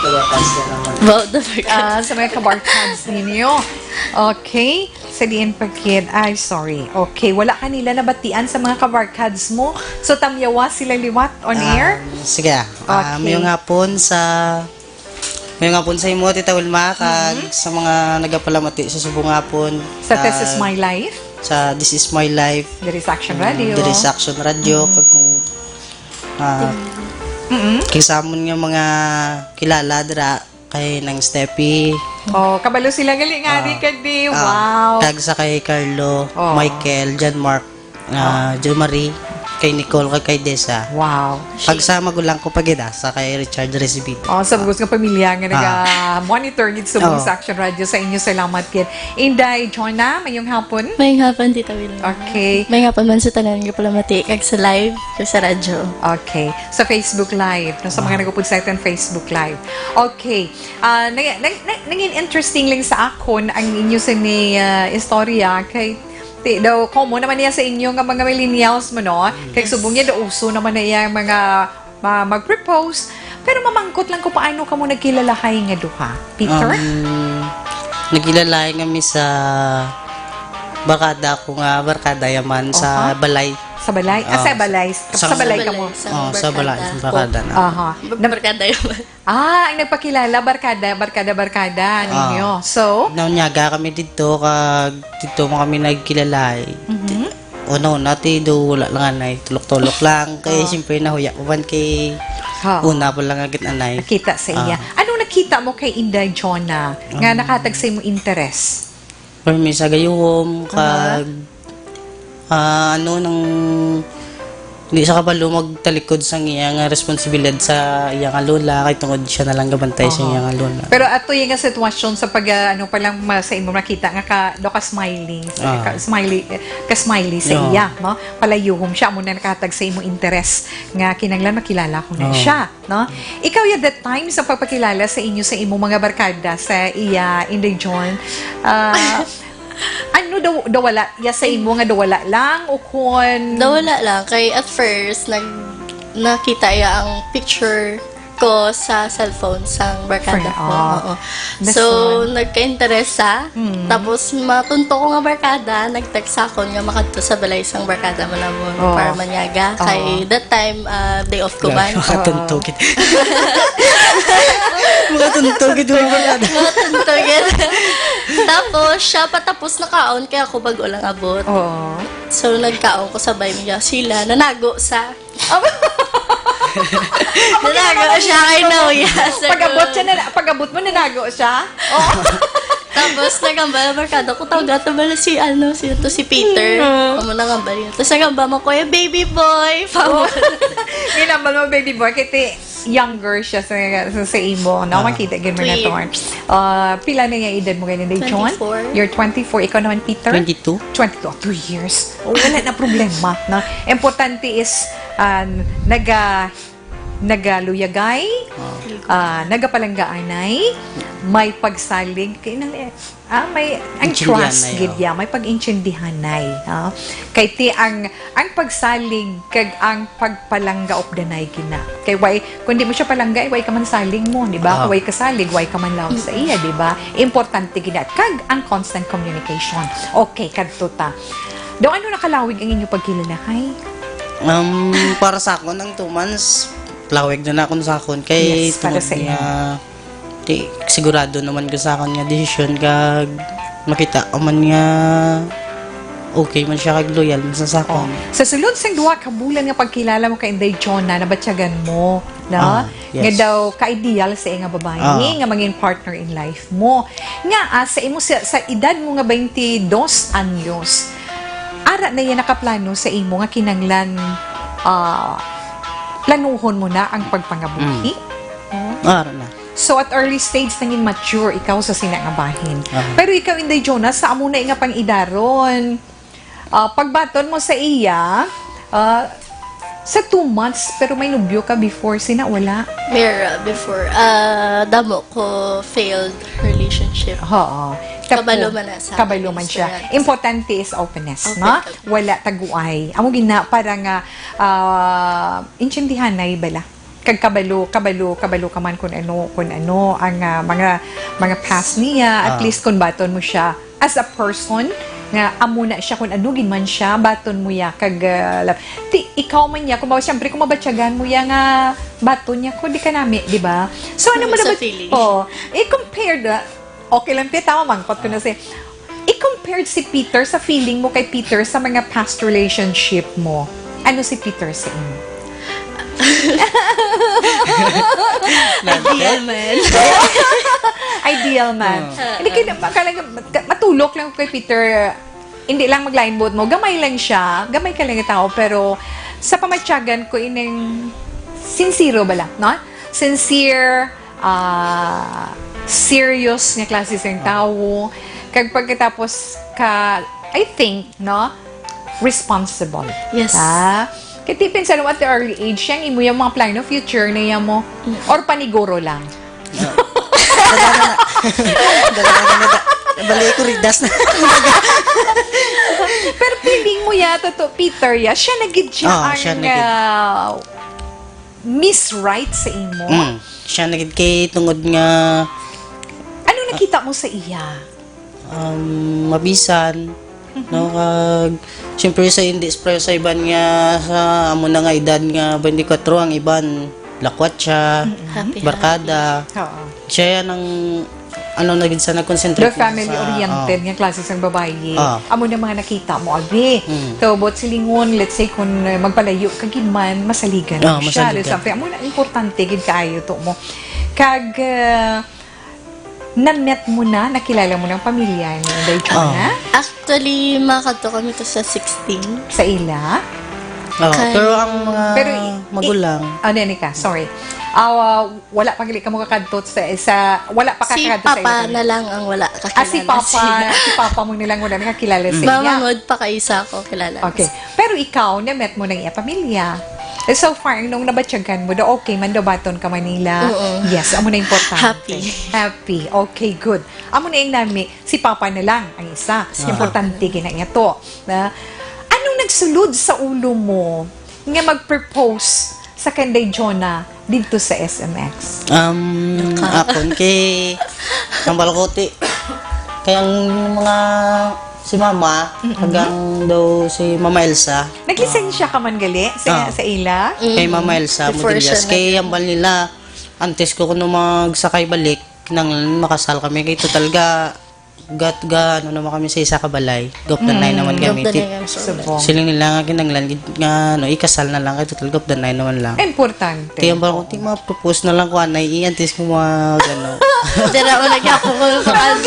kabarkada naman. Wow, the Ah, sa mga kabarkads ninyo. Okay. Sa diin pa gid. Ay, sorry. Okay. Wala ka nila nabatian sa mga kabarkads mo. So, tamyawa sila liwat on air? Ah, sige. Ah, okay. Mayong hapon sa, mayong hapon sa imo, Tita Wilma, kag Mhm. sa mga nagapalamati sa subong hapon. Sa This Is Ah, My Life? sa This Is My Life, Diri sa Action mm, Radio. Diri sa Action Radio, Mm. kag kung, ah, Mm-mm. kay sa amon nga mga kilala dira, kay Nang Steffi. Oh, kabalo sila gali nga Ah, di kag di. ah, Wow. Kag sa kay Carlo, Oh. Michael, John Mark, ah, Oh. Jo Marie, kay Nicole, kag kay Dessa. Wow. Kag sa magulang ko pa gid, ah, sa kay Richard Recibido. Oh, sa bugos nga pamilya nga Ah. naga-monitor gid subong Oh. sa Action Radio, sa inyo salamat gid. Inday Jonah, mayong hapon. Mayong hapon, Tita Wilma. Okay. Mayong hapon man sa tanan nga palamati, kag sa live, kag sa radyo. Okay. Sa Facebook Live, no, sa mga Ah. nagupod sa aton Facebook Live. Okay. Ah, nag-, nag-, nag-, naging interesting lang sa akon ang inyo sini, ah, istorya kay ti-, daw common naman niya sa inyo nga mga millennials mo, no? Kay Yes. subong niya daw uso naman na iya mga ma-, mag-propose. Pero mamangkot lang ko, paano kamo nagkilalahay nga duha? Peter? Um, nagkilalahay kami sa barkada ko nga, barkada yaman sa Aha. balay. Sa balay? Ah, sa Ah, balay. sa Sa balay Sa kamo? balay, sa Oh, sa balay, barkada sa ko. barkada na. Aha. Ba-, barkada yaman. Ah, ang nagpakilala, barkada, barkada, barkada Ah. ninyo. So? Naunyaga kami dito, kag dito mo kami nagkilalahay. Mhm. Di-, Una-una, ti do wala lang anay, tulok-tulok lang. Kay Oh. siyempre nahuya ko man kay Oo. una pa lang agad anay. Nakita sa iya. Ah. Anong nakita mo kay Inday Jonah nga Ah. nakatag sa imong interes? Permi sa gayuhom, Aha. kag, ah, ano, nang di sa kabalo magtalikod sang iya nga responsibilidad sa iya nga lola, kay tungod siya na lang gabantay sa Aha. iya nga lola. Pero ato yung nga sitwasyon sa pag, ah, ano pa lang ma-, sa imo nakita nga ka, do ka smiling, Ah. ka smiley, ka smiley sa Yeah. iya, no? Palayuhom siya, amo na nakahatag sa imo interes nga kinahanglan makilala ko na Oh. siya, no? Ikaw, ya, that time sa pagpakilala sa inyo, sa imo mga barkada, sa iya, Inday John, ah, ano daw, daw wala, ya sa imo nga daw wala lang, o kon Daw wala lang. Kay at first, nag-, nakita ya ang picture ko sa cellphone sang barkada Friend, ko. ah. Oo. That's So, one. nagka-interest sa. Mm. Tapos, matunto ko nga barkada, nag-text sa akon nga makadto sa balay sang barkada mo na mo Oo. para manyaga. Oo. Kay that time, ah, day off ko Grabe, man. makatunto Oo. gid. Makatunto gid, mga barkada. Makatunto gid. Tapos, siya patapos nakaon, kaya ako bago lang abot. Oo. So, nagkaon ko sabay niya sila. Nanago sa Nanago siya kay Nauya sa Pag-abot ko. siya na, pag-abot mo, nanago siya? Oo. Tapos, nagambal ang barkada ko, tawag ato ba na si, ano, si, ito, si Peter. Mm. Amo, nagambal yun. Tapos, nagambal mo, "Kuya, baby boy." Pamo. Ginambal mo, baby boy, kay ti-, younger siya sa, sa, sa imo, no? Ah. Makita gyud mo Two na to. years. Ah, pila na yung edad mo ganyan, Day John? Twenty-four. You're twenty-four. Ikaw naman, Peter? Twenty-two. Twenty-two. Two years. Oh, wala na problema, no? Importante is, ah, naga-, nagaluyagay, Ah. ah, nagapalanggaanay, may pagsalig, kay nang, eh, ah, may, ang Intindihanay, trust, gid oh. ya, may pag-intindihanay, ha? Kay ti ang, ang pagsalig kag ang pagpalangga updanay gina. Kay way, kung di mo siya palangga, eh, way ka man salig mo, di ba? Ah. Way ka salig, way ka man love sa iya, di ba? Importante gina. Kag ang constant communication. Okay, kadto ta. Daw, ano nakalawig ang inyo pagkilala kay? Um, para sa akon, ang two months, lawig na na akon sa akon. Kay Yes, para tungod sa inyo. nga, di, sigurado naman ko sa akon nga desisyon, kag makita ko man nga okay man siya, kag loyal man sa, sa akon. Oh. Sa sulod sang duha ka bulan nga pagkilala mo kay Inday Jonah, nabatyagan mo, no? Ah, yes. Nga daw ka-ideal sa iya nga babayi, Ah. nga mangin partner in life mo. Nga, ah, sa imo, sa, sa edad mo nga twenty-dos anyos, ara na iya nakaplano sa imo nga kinanglan, ah, planuhon mo na ang pagpangabuhi? Mm. Oh. Ara na. So, at early stage, nangin mature ikaw sa sina nga bahin. Ah. Pero ikaw, Inday Jonah, sa amo na nga pang-idaron, ah, pagbaton mo sa iya, ah, sa two months, pero may nobyo ka before, sina wala? Mira, before, ah, damo ko failed relationship. Oo. Kabalo man na sa Kabalo akin, man siya. Sa Importante is openness, Open, no? open. Wala taguay. Amo gina para nga, ah, intindihanay bala. Kag kabalo, kabalo, kabalo ka man kung ano, kung ano ang, ah, mga, mga past niya, at Ah. least kung baton mo siya as a person, nga amo na siya, kung ano gid man siya, baton mo ya, kag, ah, love. Ti, ikaw man niya, kung ba, siyempre, kung mabatyagan mo ya nga baton niya, kung di ka nami, di ba? So, ano Sa mo na ba, feeling. oh, i-compare na, okay lang, Pia, tama, mangkot ko na si, i-compare Compared si Peter, sa feeling mo kay Peter, sa mga past relationship mo, ano si Peter sa imo? Ideal man. Ideal man. Oo. Hindi, kaya, talaga, matulok lang kay Peter, hindi lang maglain buot mo. Gamay lang siya. Gamay ka lang nga tao, pero sa pamatyagan ko, ining sincero bala, no? Sincere, ah, serious nga klase sang tawo. Kag pagkatapos ka, I think, no? Responsible. Yes. Ah, kay ti pinsan mo at the early age, yang imo yung mga plano, future na yan mo. Or paniguro lang. Dala na na. Dala na na. Bali ko ridas na. Pero feeling mo yata to, Peter, ya, siya na gid siya Ah, ang, siya na gid. ah, Miss Right sa imo. Mm. Siya na gid kay tungod nga Ano nakita mo sa iya? Um, mabisan, no? Kag, siyempre, sa hindi sa, sa iban nga, sa amo na nga edad nga twenty-four, ang iban, lakwat siya, Mm-mm. Happy, barkada. Oo. Siya yan ang, ano, naging sa nag-concentrate The na family sa, oriented oh. Nga klase sang babayi. Ah. Amo na mga nakita mo, abi. Mm. So, but silingon, let's say, kung, uh, magpalayo ka gid man, masaligan Ah, mo siya. masaligan. Something, amo na importante gid kaayo to mo. Kag, uh, na-met mo na, nakilala mo na ang pamilya ni Inday Jonah? Ah. Actually, makadto kami to sa sixteen. Sa ila? Oh, Kay pero ang mga Pero i-, i-, magulang. Ano ni ka? Sorry. Ah, wala pa gali ka mo kakadto sa, sa, wala pa ka Si kakadto sa Papa ila? Na lang ang wala kakilala Ah, si Papa, siya. Si Papa mo nilang wala nakakilala sa iya? Mamangod pa kay isa ko kilala. Okay. Pero ikaw, na-met mo ng iya pamilya. Eh, so far, nung nabatyagan mo, daw okay man daw baton ka Manila. Oo. Yes, amo na importante. Happy. Happy. Okay, good. Amo na yung nami, si Papa na lang ang isa. Si Papa Importante na lang. Gina niya to. Na, anong nagsulod sa ulo mo nga mag-propose sa kanday Jonah dito sa S M X? Um, Naka- akon kay ang balakoti. Kaya ang mga si Mama, Mm-mm. Hanggang daw si Mama Elsa. Naglisensya ka man gali sa, Ah. sa ila? Mm. Kay Mama Elsa Before Modillas. Siya Kay nag- ang bal nila, antes ko kuno magsakay balik, kinanglan makasal kami. Kay total ga, gat, ga, ano naman kami sa isa ka balay. Gupdanay Mm. naman kami. Gupdanay Ti-, kami sa Subong. Siling nila nga kinanglan, gid nga, ano, ikasal na lang. Kay total gupdanay naman lang. Importante. Kaya ba kung ti ma-propose na lang ko, anay, i-antes ko mga, ano. Dira mo nagyapon ko, kuan.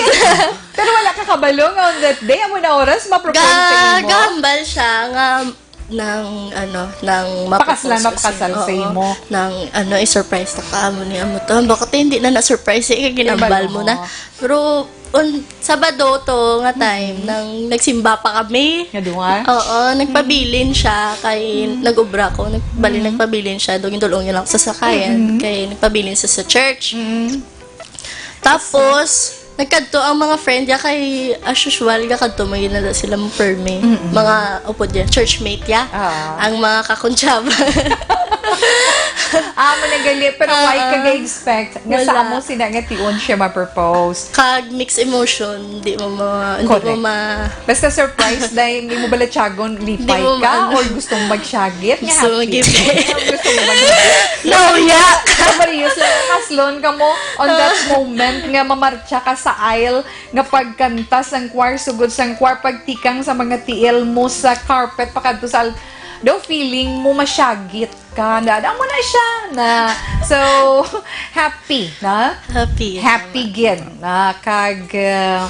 Pero wala ka kabalo nga on that day, amo na oras, ma-propose Ga-, sa imo? Gahambal siya nga nang, ano, nang Pakaslan, mapropose ko mapakasal siya. Sa Oo. Imo. Nang, ano, i-surprise na ka, amo ni, amo to. Bakit hindi na na-surprise? Eh, ginambal Nambal mo mo. Na. Pero, on, Sabado to nga time, Mm. nang nagsimba pa kami. Nga duha? Oo, nagpabilin siya kay Mm. nag-obra ko. Nag-, bali, Mm. nagpabilin siya. Doon yung dulong niya lang sa sakayan. Mm. Kay nagpabilin siya sa church. Mm. Tapos, nagkadto ang mga friend niya kay, as usual, gakadto, may ginala sila mo permi. Mm-mm. Mga, upod niya, churchmate niya. Ah. Ang mga kakuntsaba. Ah, managali. Pero why Ah, ka ga-expect nga sa wala. Amo sila nga tion siya ma-propose? Kag mixed emotion, di mo ma-, hindi Correct. Mo ma- Basta surprise, dahil hindi mo bala tiyagon, lipay Di mo ka, maano. Or gusto mo magsyagit, nga Gusto mo happy. Mag-give. Gusto mo mag-give. No, yeah. Sa Maria, sa kaslon ka mo, on that moment nga mamarcha ka sa aisle, nga pagkanta sang choir, sugod sang choir, pagtikang sa mga tiil mo sa carpet, pakadto sa al-, daw feeling mo masyagit ka, na, na mo na siya, na. So, happy, na? Happy, Happy tama. Gid, na, kag, uh,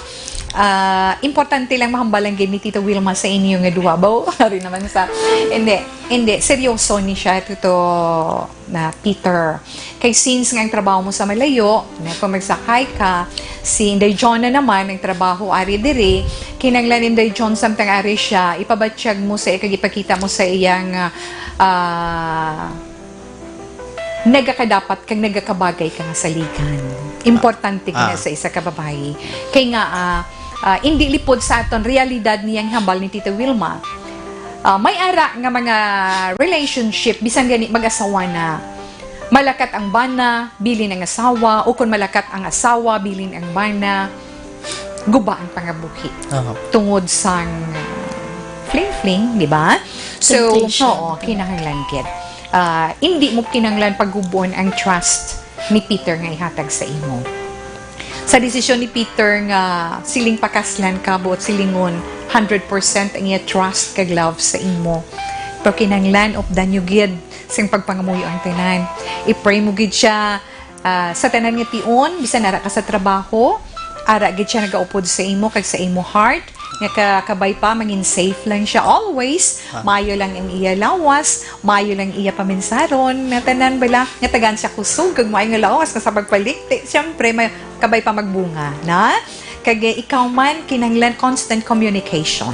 uh, importante lang mahambalan gid ni Tita Wilma sa inyo nga duha. Baw, hari naman sa, hindi, hindi, seryoso ni siya, tuto, na Peter. Kay since nga ang trabaho mo sa malayo, na kung magsakay ka, si Inday John na naman ang trabaho ari diri, kinanglan Inday John samtang ari siya, ipabatyag mo sa iya, kag ipakita mo sa iyang, ah, ah, nagakadapat kag nagakabagay ka nga saligan. Importante Ah. Kina sa isa ka babayi. Kay nga, ah, ah, indi lipod sa aton realidad niyang hambal ni Tita Wilma. Ah, may ara nga mga relationship, bisan gani mag-asawa na, malakat ang bana, bilin ang asawa, o kung malakat ang asawa, bilin ang bana, guba ang pangabuhi. Aha. Tungod sang fling-fling, di ba? So, Temptation. Oo, kinahanglan gid. Ah, hindi mo kinahanglan pagubon ang trust ni Peter nga ihatag sa imo. Sa Sa desisyon ni Peter nga siling pakaslan ka, buot silingon, hundred percent ang iya trust kag love sa imo. Pero kinahanglan updan niyo gid sing pagpangamuyo ang tanan. I-pray mo gid siya, ah, sa tanan nga tion, bisan ara ka sa trabaho, ara gid siya nagaupod sa imo kag sa imo heart, nga ka-, kabay pa mangin safe lang siya always. Ha? Maayo lang ang iya lawas, maayo lang iya paminsaron, nga tanan bala, nga tagaan siya kusog kag maayo nga lawas, nga sa pagpaligti, siyempre, may kabay pa magbunga, na? Kag, eh, ikaw man, kinahanglan constant communication.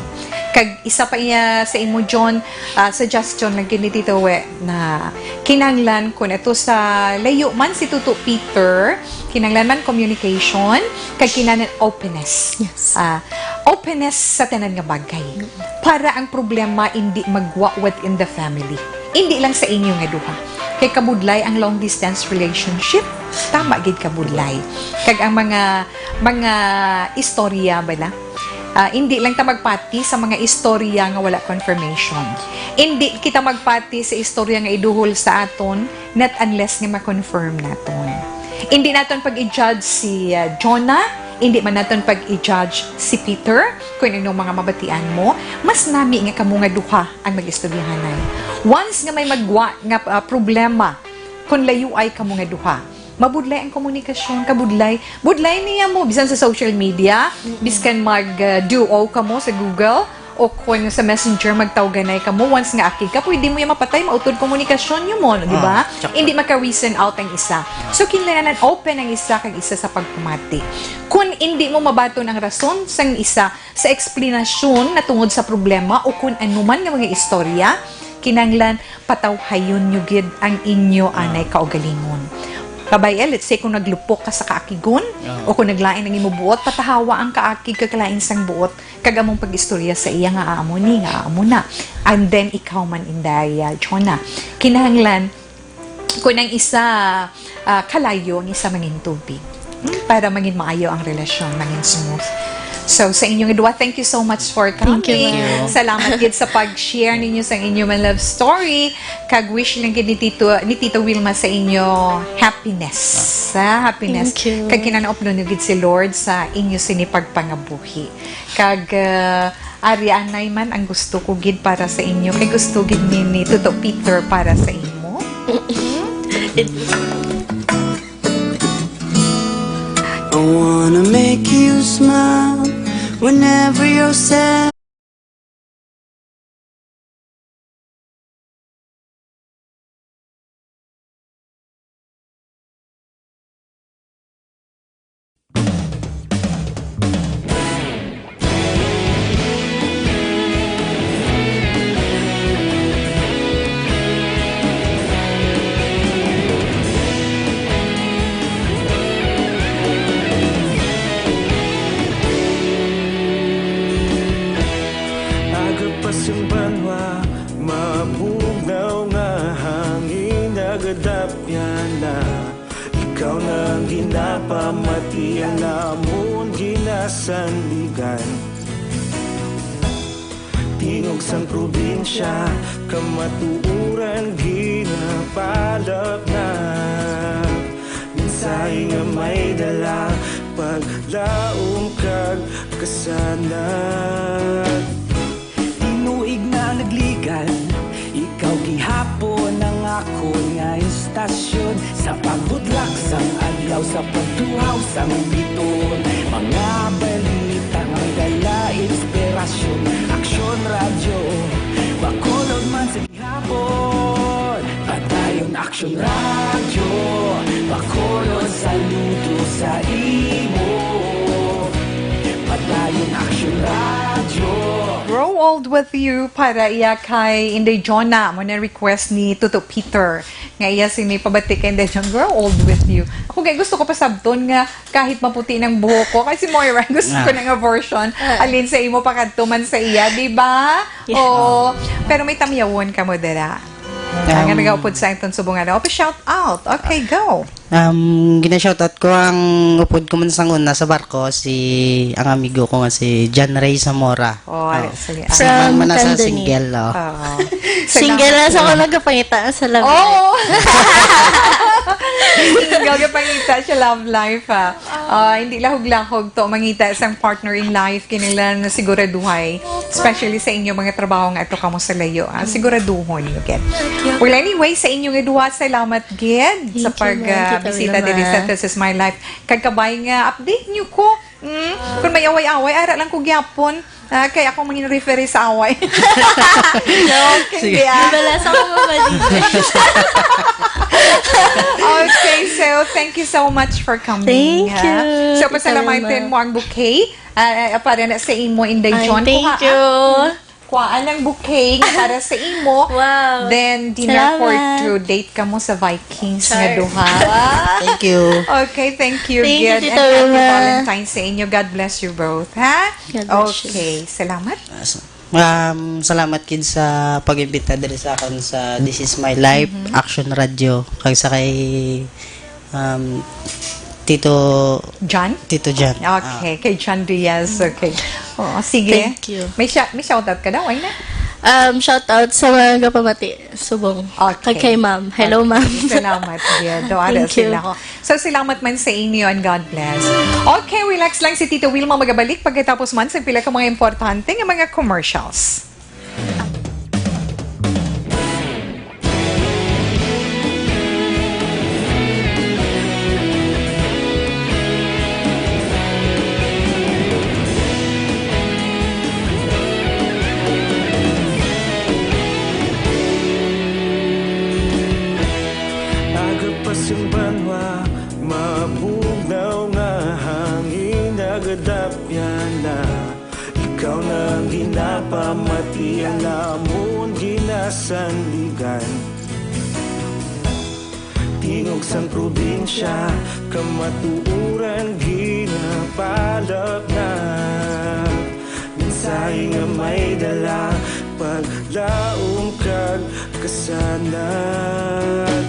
Kag isa pa iya sa imo, John, ah, suggestion lang gid ni Tito We, na kinahanglan kun ato sa layo man si Tuto Peter, kinahanglan man communication, kag kinahanglan openness. Yes. Ah, openness sa tanan nga bagay. Mm. Para ang problema indi magwa within the family. Indi lang sa inyo nga duha. Kay kabudlay ang long distance relationship. Tama gid, kabudlay. Kag ang mga, mga istorya bala, ah, indi lang ta magpati sa mga istorya nga wala confirmation. Indi kita magpati sa istorya nga iduhol sa aton, not unless nga ma-confirm naton. Indi naton pag-i-judge si, ah, Jonah, indi man naton pag-i-judge si Peter, kung anong mga mabatian mo. Mas nami nga kamo nga duha ang mag-istoryahanay. Once nga may magwa nga, ah, problema, kung layuay kamo nga duha, mabudlay ang komunikasyon, kabudlay. Budlay niya mo, bisan sa social media, Mm-mm. biskan mag, ah, duo kamo sa Google, o kung sa Messenger, magtawganay kamo. Once nga akig ka, pwede mo yung mapatay, mautod komunikasyon nyo mo, di ba? Ah, tsaka Hindi maka-reason out ang isa. So, kinahanglan open ang isa kag isa sa pagpamati. Kung hindi mo mabaton ang rason sang isa sa eksplanasyon na tungod sa problema o kung ano man nga mga istorya, kinahanglan patawhayon nyo gid ang inyo anay kaugalingon. Kabay-i, let's say, kung naglupok ka sa kaakigon, Ah. o kung naglain ang imo buot, patahawa ang kaakig kag lain sang buot, kag among pag-istorya sa iya nga amo ni, nga amo na. And then, ikaw man, Inday, ah, Jonah, kinahanglan, kung ang isa, ah, kalayo, ang isa mangin tubig. Hmm, para mangin maayo ang relasyon, mangin smooth. So, sa inyong duwa, thank you so much for coming. Thank you, ma'am. Thank you. Salamat gid sa pag-share ninyo sa inyo mga love story. Kag wish lang gid ni Tito, ni Tito Wilma sa inyo happiness. Ah, happiness. Thank you. Kag kinanaopnon nyo gid si Lord sa inyo sini pagpangabuhi. Kag, ah, ari anay man ang gusto ko gid para sa inyo. Kay gusto gid ni, ni Tuto Peter para sa imo. It- I wanna make you smile whenever you're sad. Aga pa sing banwa, mabugnaw nga hangin, nagadapyan na. Ikaw na ang ginapamati, ang amon ginasandigan. Tingog sang probinsya, kamatuoran ginapalapnag. Mensahe nga may dala, paglaom kag kasanag. Tinuig na nagligan, ikaw gihapon ang akon nga istasyon. Sa pagbutlak sang adlaw, sa pagtuhaw sang biton, mga balita nga may dala inspirasyon. Aksyon Radyo Bacolod man sa gihapon. Padayon Aksyon Radyo Bacolod, saludo sa imo. Padayon Aksyon Radyo. Grow Old With You para iya kay Inday Jonah. Amo na request ni Tuto Peter nga iya sini pabati kay Inday Jonah, Grow Old With You. Ako kay gusto ko pasabton nga kahit maputi ng buhok ko, kay si Moira, gusto ko Ah. na nga version. Ah. Alin sa imo, pakadto man sa iya, di ba? Yeah. Oo. Pero may tamyawon ka mo dira. Ang Um, nagaupod sa itong subong, ano? Open shout out. Okay, go. Um, gina-shoutout ko ang upod ko man sang una sa barko, si, ang amigo ko nga si John Ray Zamora. Oh, Oh. Sige. Sa Ang man, man nasa Candoni. Single, oh. Oo. Single Salamat. na sa ko nagapangita sa labi. Oo. Ikaw, gapangita sa love life, ha. Ah, hindi lahog-lahog to mangita sang partner in life, kinahanglan siguraduhay, especially sa inyo mga trabaho nga ato kamo sa layo, ha. Siguraduhon, okay. Well, anyway, sa inyo nga duha, salamat gid sa Thank you, pag, ma'am, ah, Tita bisita Wilma. Diri sa This Is My Life. Kag kabay nga update nyo ko. Mm, kung may away-away, ara lang ko gyapon. Ah, kay ako mangin referee sa away. Joke, Sige. hindi, ah. Nabalasa ko, Mama D J. Okay, so thank you so much for coming, Thank ha? you, So, Tita pasalamatan Wilma. mo ang bouquet. Ah, ah, para na sa imo, Inday Ay, John. thank Kuha, you. ah. Kuhaan ang bouquet nga para sa imo. Wow. Then, dinner for Salamat. two. Date kamo sa Vikings nga Char. duha. Wow. Thank you. Okay, thank you, Thank you, Gid. Tita And happy Wilma. Valentine's sa inyo. God bless you both, ha? God bless you. Okay, salamat. Ah, sa- Um, salamat, Kid, sa pag-imbita diri sa akon sa This Is My Life, Mhm. Action Radio, kag sa kay, um, Tito John? Tito John. Ah. Okay, kay John Diaz. Okay. Oo, sige. Thank you. May sya-, may shoutout ka daw, ay na? Um, shoutout sa mga kapamati, subong. Okay. Kag kay Ma'am. Hello, Okay. Ma'am. Salamat, Gid. Do, ara Thank you. sila. So, salamat man sa inyo and God bless. Okay, relax lang si Tita Wilma, magabalik pagkatapos man sa pila ka mga importante nga mga commercials. Aga pa sing banwa, mabugnaw nga hangin nagadapyan na. Ikaw na ang ginapamati, ang amon ginasandigan. Tingog sang probinsya, kamatuoran ginapalapnag. Mensahe nga may dala, paglaom kag kasanag.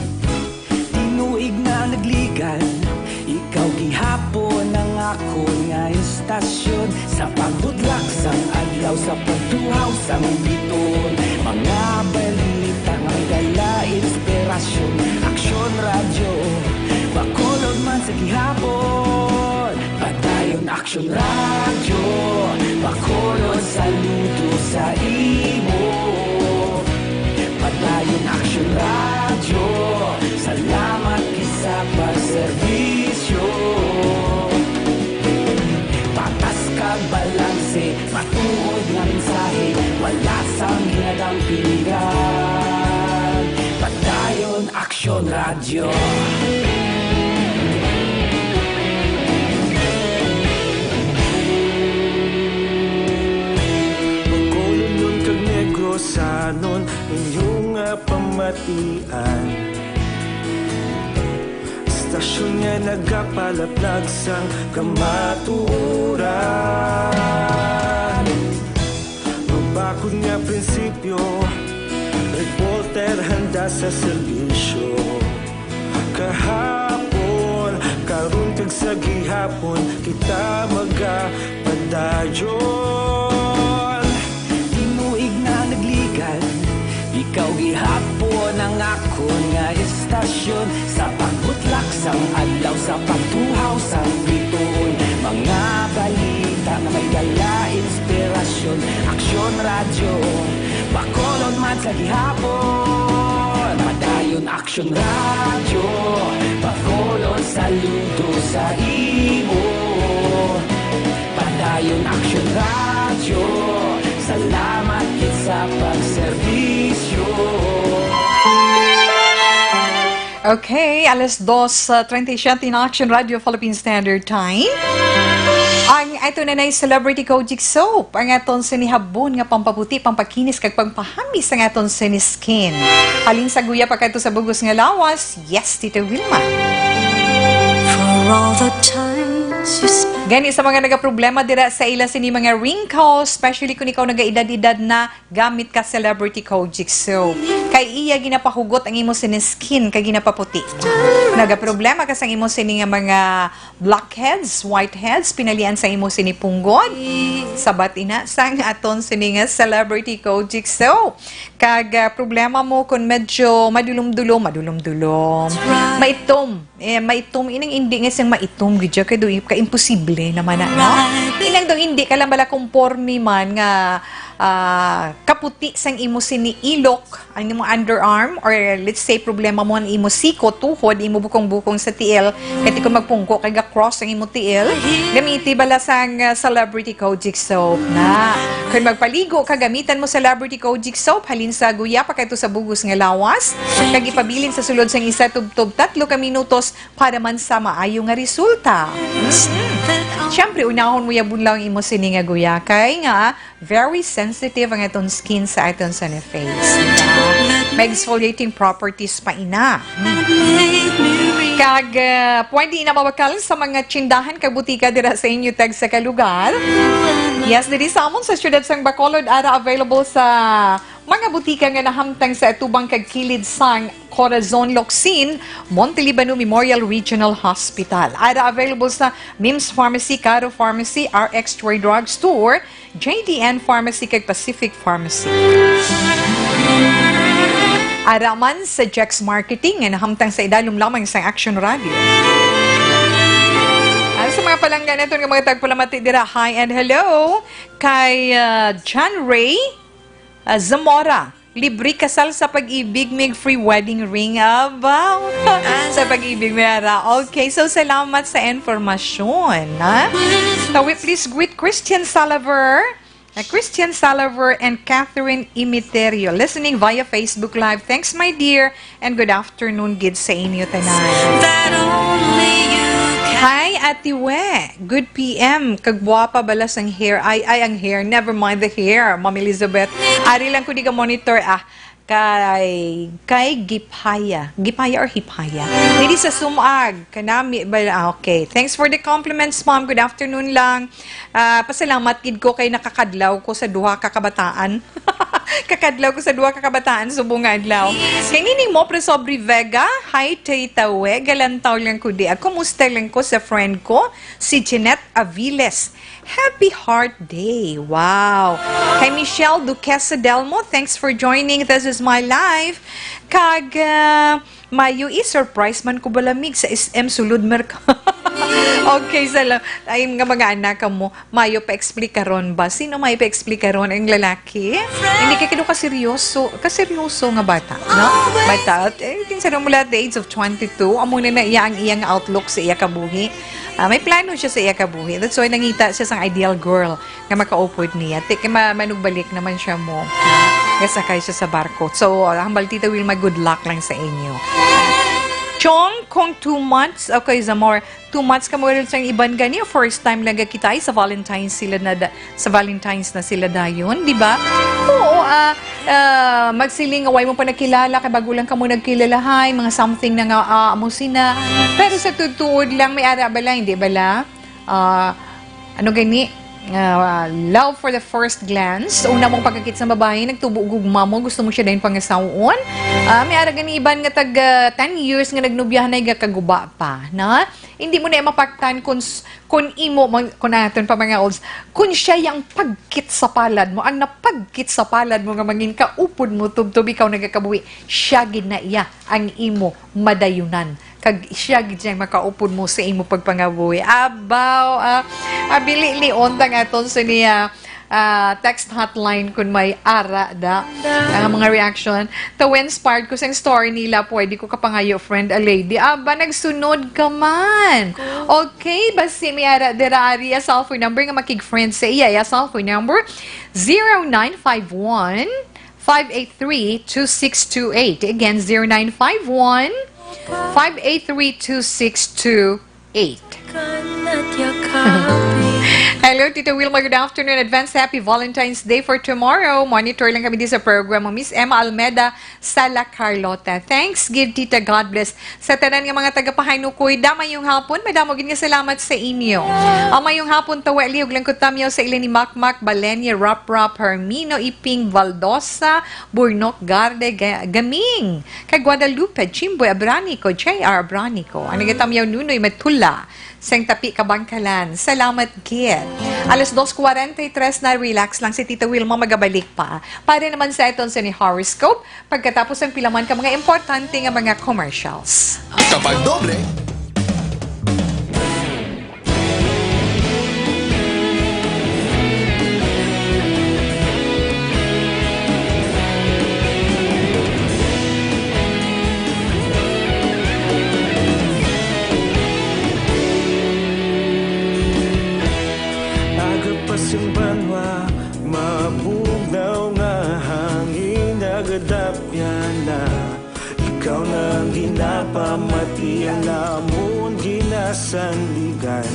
Tinuig na nagligad, ikaw gihapon ang akon nga istasyon. Sa pagbutlak sang adlaw, sa pagtuhaw sang bituon, mga balita nga may dala inspirasyon. Aksyon Radyo, Bacolod man sa gihapon. Padayon Aksyon Radyo, Bacolod, saludo sa imo. Padayon Aksyon Radyo, salamat gid sa pagserbisyo. Patas kag balanse, matuod nga mensahe, wala sang ginadampingan. Padayon Aksyon Radyo. Bacolodnon kag Negrosanon, inyo nga pamatian. Istasyon nga nagapalaplag sang kamatuoran. Mabakod nga prinsipyo, reporter handa sa serbisyo. Kahapon, karon kag sa gihapon, kita magapadayon. Tinuig na nagligad, ikaw gihapon ang akon nga istasyon. Sa pagbutlak sang adlaw, sa pagtuhaw sang bituon, mga balita nga may dala inspirasyon. Aksyon Radyo, Bacolod man sa gihapon. Padayon Aksyon Radyo, Bacolod, saludo sa imo. Padayon Aksyon Radyo, salamat gid sa pagserbisyo. Okay, alas dos, uh, treinta y siete in Action Radio Philippine Standard Time. Ang ato na nay Celebrity Kojic Soap, ang aton sinihabon nga pampaputi, pampakinis, kag pampahamis ang aton siniskin. Halin sa guya pa kadto sa bugos nga lawas, yes, Tita Wilma. For all the time Gani sa mga nagaproblema dira sa ila sini mga wrinkles, especially kung ikaw nagaedad-edad na, gamit ka Celebrity Kojic soap. Kay iya ginapahugot ang imo sini skin kay ginapaputi. Nagaproblema ka sang imo sini nga mga blackheads, whiteheads, pinalian sa imo sini punggod. Sabat ina sang aton sini nga Celebrity Kojic soap. Kag ah, problema mo kung medyo madulom-dulom, madulom-dulom. Maitom. Eh, maitom, inang indi nga siyang maitom gid siya, kay do ka imposible naman na, no? Inang do hindi ka lang bala komporme man nga ah, kaputi sang imo sini ilok, ang imong underarm, or let's say problema mo ang imo siko, tuhod, imo bukong-bukong sa tiil, kay kung magpungko kay ga-cross ang imo tiil, gamiti bala sang ah, Celebrity Kojic soap na. Kung magpaligo ka, gamitan mo Celebrity Kojic soap, halin sa guya pa kadto sa bugos nga lawas, kag ipabilin sa sulod sang isa tubtob tatlo ka minutos para man sa maayo nga resulta. Mm-mm. Siyempre, unahon mo ya bunlaw ang imo sini nga guya, kay nga very sensitive ang aton skin sa aton sini face. May exfoliating properties pa ina. Mm. Kag ah, pwede na mabakal sa mga tsindahan kag butika dira sa inyo tag sa kalugar. Yes, diri sa amon sa siyudad sang Bacolod, ara available sa mga butika nga nahamtang sa atubang kag kilid sang Corazon Locsin, Monte Libano Memorial Regional Hospital. Ara available sa Mims Pharmacy, Caro Pharmacy, R X Toy Drug Store, J D N Pharmacy, kag Pacific Pharmacy. Ara man sa Jex Marketing nga nahamtang sa idalom lamang sang Action Radio. Ang sa mga palangga naton nga mga tagpalamati dira, hi and hello kay ah, John Ray ah, Zamora. Libre kasal sa pag-ibig, mig free wedding ring. Abaw. Sa pag-ibig, may ara. Okay, so salamat sa informasyon, ha? Tawi, please greet Christian Salaver. Uh, Christian Salaver and Catherine Imiterio, listening via Facebook Live. Thanks, my dear, and good afternoon gid sa inyo tanan. Hi, Ate We. Good P M. Kagwapa bala sang hair. Ay, ay, ang hair. Never mind the hair, Ma'am Elizabeth. Ari lang ko di ka monitor, ah. Kay, kay Gipaya. Gipaya or Hipaya? Dili sa Sumag. Kanami ba? Ah, okay. Thanks for the compliments, ma'am. Good afternoon lang. Ah, pasalamat gid ko kay nakakadlaw ko sa duha ka kabataan. Kakadlaw ko sa duha ka kabataan subong nga adlaw. Kay nining mo, pre, Sobri Vega, hi, Tita We. Galantaw lang ko di. Ah, kumusta lang ko sa friend ko, si Jeanette Aviles. Happy Heart Day. Wow. Kay Michelle Duquesa Delmo, thanks for joining. This is my life. Kag, ah, mayo i-surprise man ko balamig sa S M sulod merka. Okay, sa la-, ay nga mga anak mo, mayo pa explikaron ba? Sino may pa explikaron? Ang lalaki? Hindi kay kino kaseryoso, kaseryoso nga bata, no? Bata, eh, kinsa mo la at the age of twenty-two, amo na na iya ang iyang outlook sa iya kabuhi. Ah, may plano siya sa iya kabuhi. That's why nangita siya sang ideal girl nga makaupod niya. Ti-, kay ma-, manugbalik naman siya mo. Gasakay siya sa barko. So, hambal, Tita Wilma, good luck lang sa inyo. Chong, kung two months, okay, Zamor, two months ka mo, sang iban gani, first time lang kita ay sa Valentine's sila na da-, sa Valentine's na sila dayon, di ba? Oo, ah, ah, magsiling nga way mo pa nakilala, kay bago lang kamo nagkilala, hay, mga something na nga, ah, amo sina. Pero sa tuod-tuod lang, may ara bala, hindi bala? Ah, ano gani? Ah, love for the first glance. Una mong pagkakit sa babae, nagtubo gugma mo, gusto mo siya dayon pangasawon. Ah, may ara gani iban nga tag, ah, ten years nga nagnubyahan na, iga kaguba pa, na? Hindi mo na mapaktan kung s-, kung imo, mang-, kung aton pa mga olds, kung siya yang pagkit sa palad mo, ang napagkit sa palad mo nga mangin kaupod mo, tubtob ikaw nagakabuhi, siya gid na iya ang imo madayunan. Kag siya gid siyang makaupod mo sa imo pagpangabuhi. Abaw, ah, abili lion tang aton sa niya, ah, text hotline kung may ara da. Ang mga reaction. Tawin, part ko sang story nila, pwede ko kapangayo, friend, a lady. Aba, nagsunod ka man. Okay, basi may ara dira ari a cellphone number nga makig-friend sa iya. A cellphone number, zero nine five one, five eight three, two six two eight. Again, zero nine five one, five eight three, two six two eight. Hello, Tita Wilma. Good afternoon. Advance happy Valentine's Day for tomorrow. Monitor lang kami di sa programa. Miss Emma Almeda sa La Carlota. Thanks, give Tita, God bless. Sa tanan nga mga taga-Pahanukoy, da mayong hapon, madamo gid nga salamat sa inyo. Ang mayong hapon, tawa liog lang ko tamyaw sa ila ni Makmak, Balenya, Rap Rap, Hermino, Iping, Valdosa, Burnok, Garde, Ga-, Gaming, kay Guadalupe, Chimboy, Abranico, J R Abranico, ang nagatamyaw Nunoy Matula, sang Tapi Kabangkalan. Salamat gid. Alas dos cuarenta y tres na, relax lang si Tita Wilma, magabalik pa. Para naman sa aton sa ni horoscope, pagkatapos ang pila man ka mga importante nga mga commercials. Kapag doble, Aga pa sing banwa, mabugnaw nga hangin nagadapyan na. Ikaw na ang ginapamati, ang amon ginasandigan.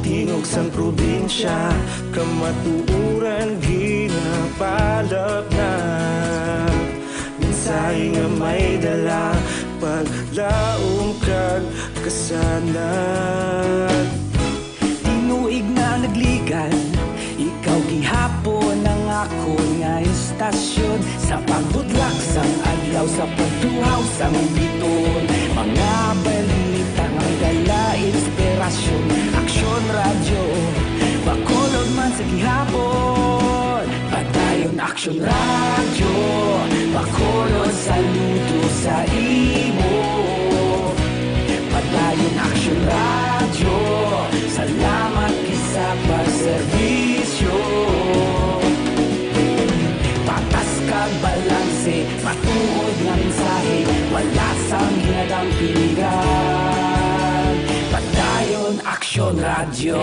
Tingog sang probinsya, kamatuoran ginapalapnag. Mensahe nga may dala, paglaom kag kasanag. Tinuig nga nagligan, ikaw gihapon ang akon nga istasyon. Sa pagbudlak sang adlaw, sa pagtuhaw sang bituon, mga balita nga may dala inspirasyon. Aksyon Radyo, Bacolod man sa gihapon. Padayon Aksyon Radyo, Bacolod, saludo sa imo. Padayon Aksyon Radyo, salamat gid sa pagserbisyo. Patas kag balanse, matuod nga mensahe, wala sang ginadampigan. Padayon Aksyon Radyo.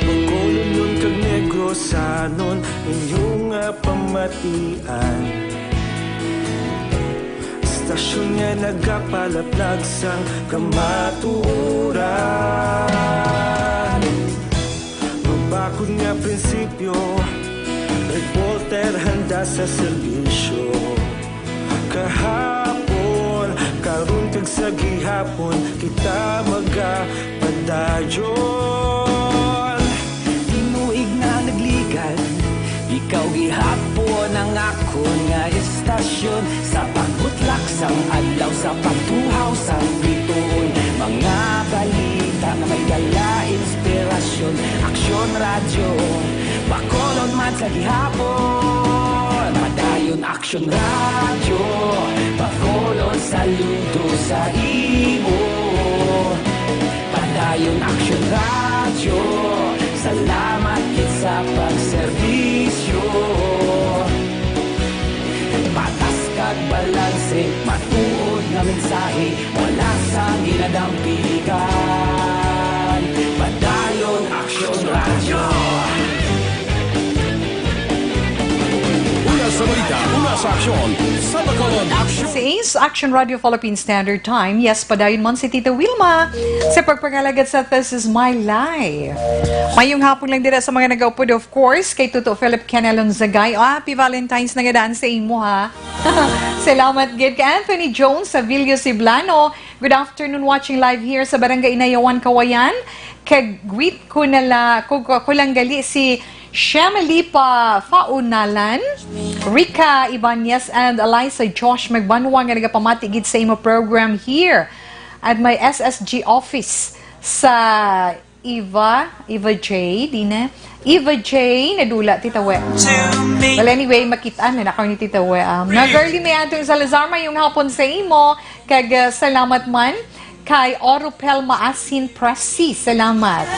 Bacolodnon kag Negrosanon, inyo nga pamatian. Istasyon nga nagapalaplag sang kamatuoran. Mabakod nga prinsipyo, reporter handa sa serbisyo. Kahapon, karon kag sa gihapon, kita magapadayon. Tinuig nga nagligan, ikaw gihapon ang akon nga istasyon. Sa pagbutlak sang adlaw, sa pagtuhaw sang bituon, mga balita nga may dala inspirasyon. Aksyon Radyo, Bacolod man sa gihapon. Padayon Aksyon Radyo, Bacolod, saludo sa imo. Padayon Aksyon Radyo, salamat gid sa pagserbisyo. Patas kag balanse, matuod nga mensahe, wala sang ginadampigan. Padayon Aksyon Radyo. Una sa balita, una sa aksyon, sa Bacolod Aksyon. Sa Ace Action Radio Philippine Standard Time, yes, padayon man si Tita Wilma sa pagpangalagad sa This Is My Life. Mayong hapon lang dira sa mga nagaupod, of course, kay Tuto Philip Canelon Zagay. Oh, happy Valentine's na nga daan sa imo, ha? Salamat gid kay Anthony Jones Savilio Siblano. Good afternoon, watching live here sa Barangay Inayawan, Kawayan. Kag greet ko na la, ko, ko, ko lang gali si Shemalipa Faunalan, Rica Ibanez, and Eliza Josh Magbanwa nga nagapamati gid sa imo program here at may S S G office sa Eva, Eva J, di na. Eva J, nadula, Tita We. Well, anyway, makita na nakaw ni Tita We. Um, na girly, may atong Salazar, mayong hapon sa imo. Kag, uh, salamat man kay Oropel Maasin Presi. Salamat.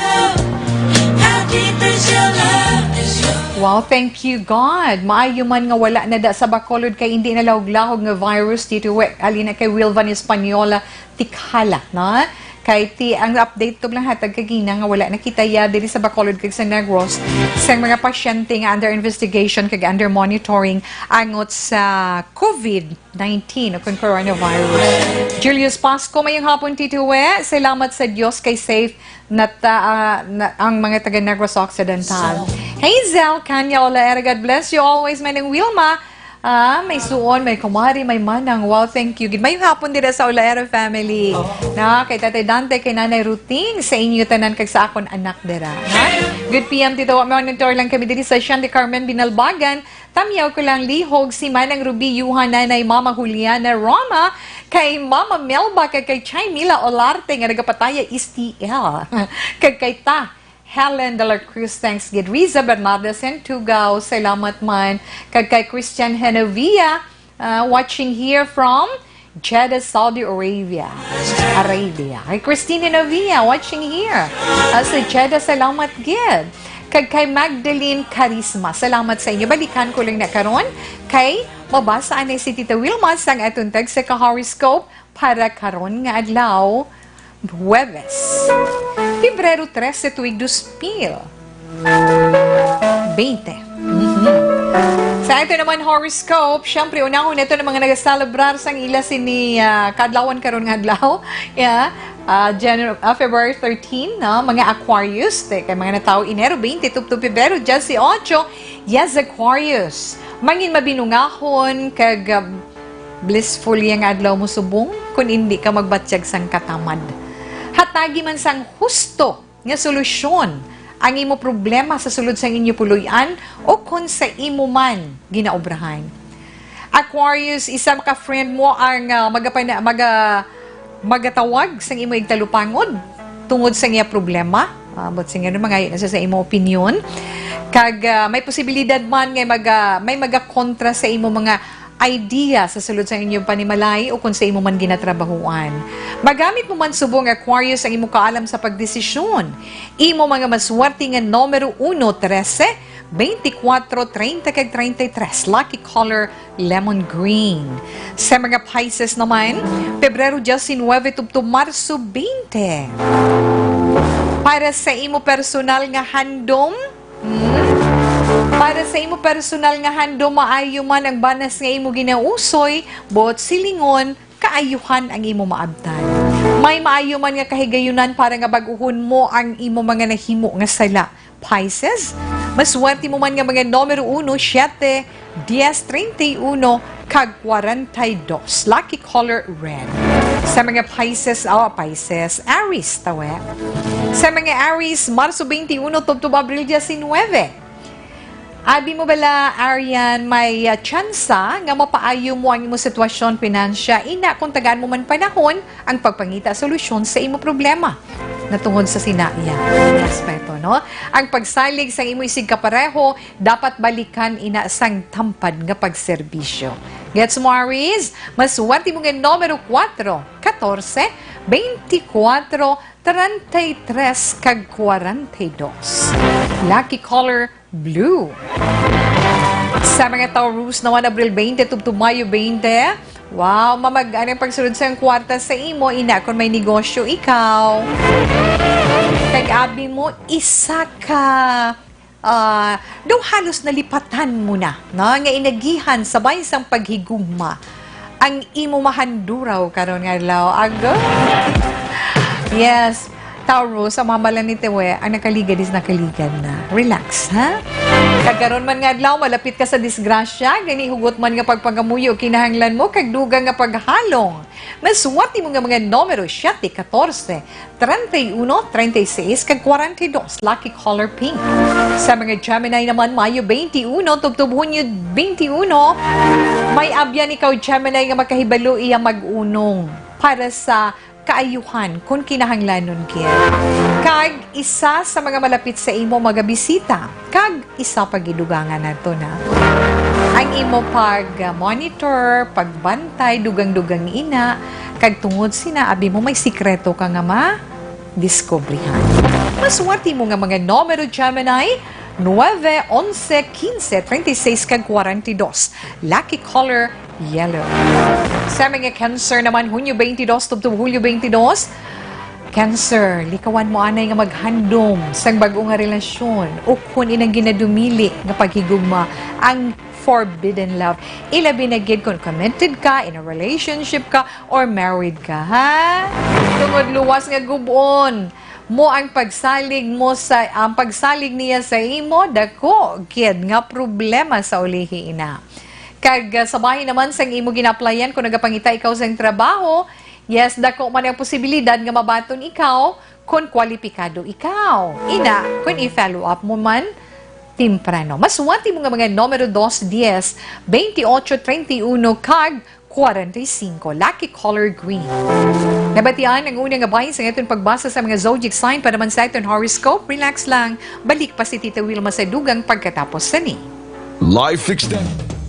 How deep is your love? Is your Wow, thank you, God. Maayo man nga wala na da sa Bacolod kay hindi na lahog-lahog nga virus dito. We, alina kay Wilvan Española, Tikhala, na? Kay ti, ang update ko lang hatag kagina nga wala na kita ya diri sa Bacolod kag sa Negros sa mga pasyente nga under investigation kag under monitoring angot sa COVID nineteen o kon coronavirus. Julius Pasco, mayong hapon, Tito We. Salamat sa Dios kay safe na ta-, ah, na, ang mga taga Negros Occidental. Hazel Canyaola Era, God bless you always, Manang Wilma. Ah, may suon, may kumari, may manang. Wow, thank you. Gid, mayong hapon dira sa Olaera family. Na, kay Tatay Dante, kay Nanay Ruting, sa inyo tanan kag sa akon anak dira. Ha? Good P M, Tito. Monitor lang kami diri sa Shandy Carmen Binalbagan. Tamyaw ko lang lihog si Manang Ruby Yuha, Nanay Mama Juliana Roma, kay Mama Melba, kag kay Chay Mila Olarte nga nagapataya S T L. Kag kay Ta Helen de la Cruz, thanks gid. Riza Bernarda Sentugao, salamat man. Kag kay Christian Henovia, ah, watching here from Jeddah, Saudi Arabia. Arabia. Kay Christine Henovia, watching here. Ah, sa Jeddah, salamat gid. Kag kay Magdalene Carisma, salamat sa inyo. Balikan ko lang na karon kay mabasa anay si Tita Wilma sang aton tag sa ka-horoscope para karon nga adlaw, Huwebes, Pebrero trese, tuig dos mil bente. Mhm. Sa ato naman horoscope, syempre, unahon nato ng mga nagaselebrar sang ila sini, ah, kadlawan karon nga adlaw. Yeah. Ah, January, ah, February thirteen, no? Mga Aquarius, te, kay mga natawo Enero bente, tubtob Pebrero diyesyocho, yes, Aquarius. Mangin mabinungahon, kag, ah, blissful yang adlaw mo subong, kun indi ka magbatyag sang katamad. Hatagi man sang husto nga solusyon ang imo problema sa sulod sang inyo puloy-an o kon sa imo man ginaobrahan. Aquarius, isa ka friend mo ang, ah, magapana-, maga-, magatawag sang imo igtalupangod tungod sa iya problema. Ah, but sa inyo, mangayo na siya sa imo opinyon. Kag, ah, may posibilidad man nga maga-, may magakontra sa imo mga idea sa sulod sa inyong panimalay o kung sa imo man ginatrabahuan. Magamit mo man subong, Aquarius, ang imo kaalam sa pagdesisyon. Imo mga maswerte nga numero uno, trese, bente kwatro, treinta kag treinta y tres. Lucky color, lemon green. Sa mga Pisces naman, Pebrero diecinuebe tubtob Marso bente. Para sa imo personal nga handom, Hmm? Para sa imo personal nga handom, maayo man ang banas nga imo ginausoy, buot silingon, kaayuhan ang imo maabtan. May maayo man nga kahigayunan para nga bag-uhon mo ang imo mga nahimo nga sala. Pisces, maswerte mo man nga mga numero uno, siete, diez, treinta y uno, kag kwarenta y dos. Lucky color, red. Sa mga Pisces, oh, Pisces, Aries, tawe. Sa mga Aries, Marso twenty-one tubtob Abril diecinuebe. Abi mo bala, Arian, may, ah, tsansa nga mapaayo mo ang imo sitwasyon, pinansya, ina kung tagaan mo man panahon ang pagpangita solusyon sa imo problema. Natungod sa sinaya, respeto, no? Ang pagsalig sa imo isig kapareho, dapat balikan ina sang tampad nga pagserbisyo. Gets mo, Aries? Maswerte mo nga numero kuwatro, katorse, beintikwatro, treinta y tres, kag kwarenta y dos. Lucky color, blue. Sa mga Taurus naman, Abril twenty tubtob Mayo twenty. Wow, mamag-an ang pagsulod sang kwarta sa imo, ina, kon may negosyo ikaw. Kag abi mo, isa ka, ah, daw halos nalipatan mo na, no, nga inagihan sabay sang paghigugma ang imo mahanduraw karon nga adlaw. Ago. Yes. Taurus, ang mga bala ni Tewe, ang nakaligad is nakaligad na. Relax, ha? Kag karon man nga adlaw, malapit ka sa disgrasya, gani hugot man nga pagpangamuyo kinahanglan mo, kag dugang nga paghalong. Maswerte mo nga mga numero, siete, katorse, treinta y uno, treinta y seis, kag kwarenta y dos. Lucky color, pink. Sa mga Gemini naman, Mayo twenty-one tubtob Hunyo twenty-one, may abyan ikaw, Gemini, nga makahibalo iya mag-unong para sa kaayuhan kon kinahanglanon gid. Kag isa sa mga malapit sa imo magabisita, kag isa pa gidugangan nato na ang imo pag-monitor, pagbantay, dugang-dugang ina, kag tungod sina, abi mo may sikreto ka nga madiskubrihan. Maswerte mo nga mga numero, Gemini, nueve, onse, quince, treinta y seis, kag kwarenta y dos. Lucky color, yellow. Sa mga Cancer naman, Hunyo twenty-two tubtob Hulyo twenty-two, Cancer, likawan mo anay nga maghandom sang bag-o nga relasyon o kon inang ginadumili nga paghigugma, ang forbidden love. Ilabi na gid kon committed ka, in a relationship ka, or married ka, ha? Tungod luwas nga gub-on mo ang pagsalig mo sa, ang pagsalig niya sa imo, dako gid nga problema sa ulihi ina. Kag, ah, sa bahin naman sang imo gina-applyan, kung nagapangita ikaw sang trabaho, yes, dako man ang posibilidad nga mabaton ikaw kon kwalipikado ikaw. Ina, kon i-follow up mo man, temprano. Masuwat imo nga mga numero dos, dies, veintiocho, treinta y uno, kag kwarenta y cinco. Lucky color green. Nabatian ang una nga bahin sa aton pagbasa sa mga zodiac sign para man sa aton horoscope. Relax lang. Balik pa si Tita Wilma sa dugang pagkatapos sini. Life Extended.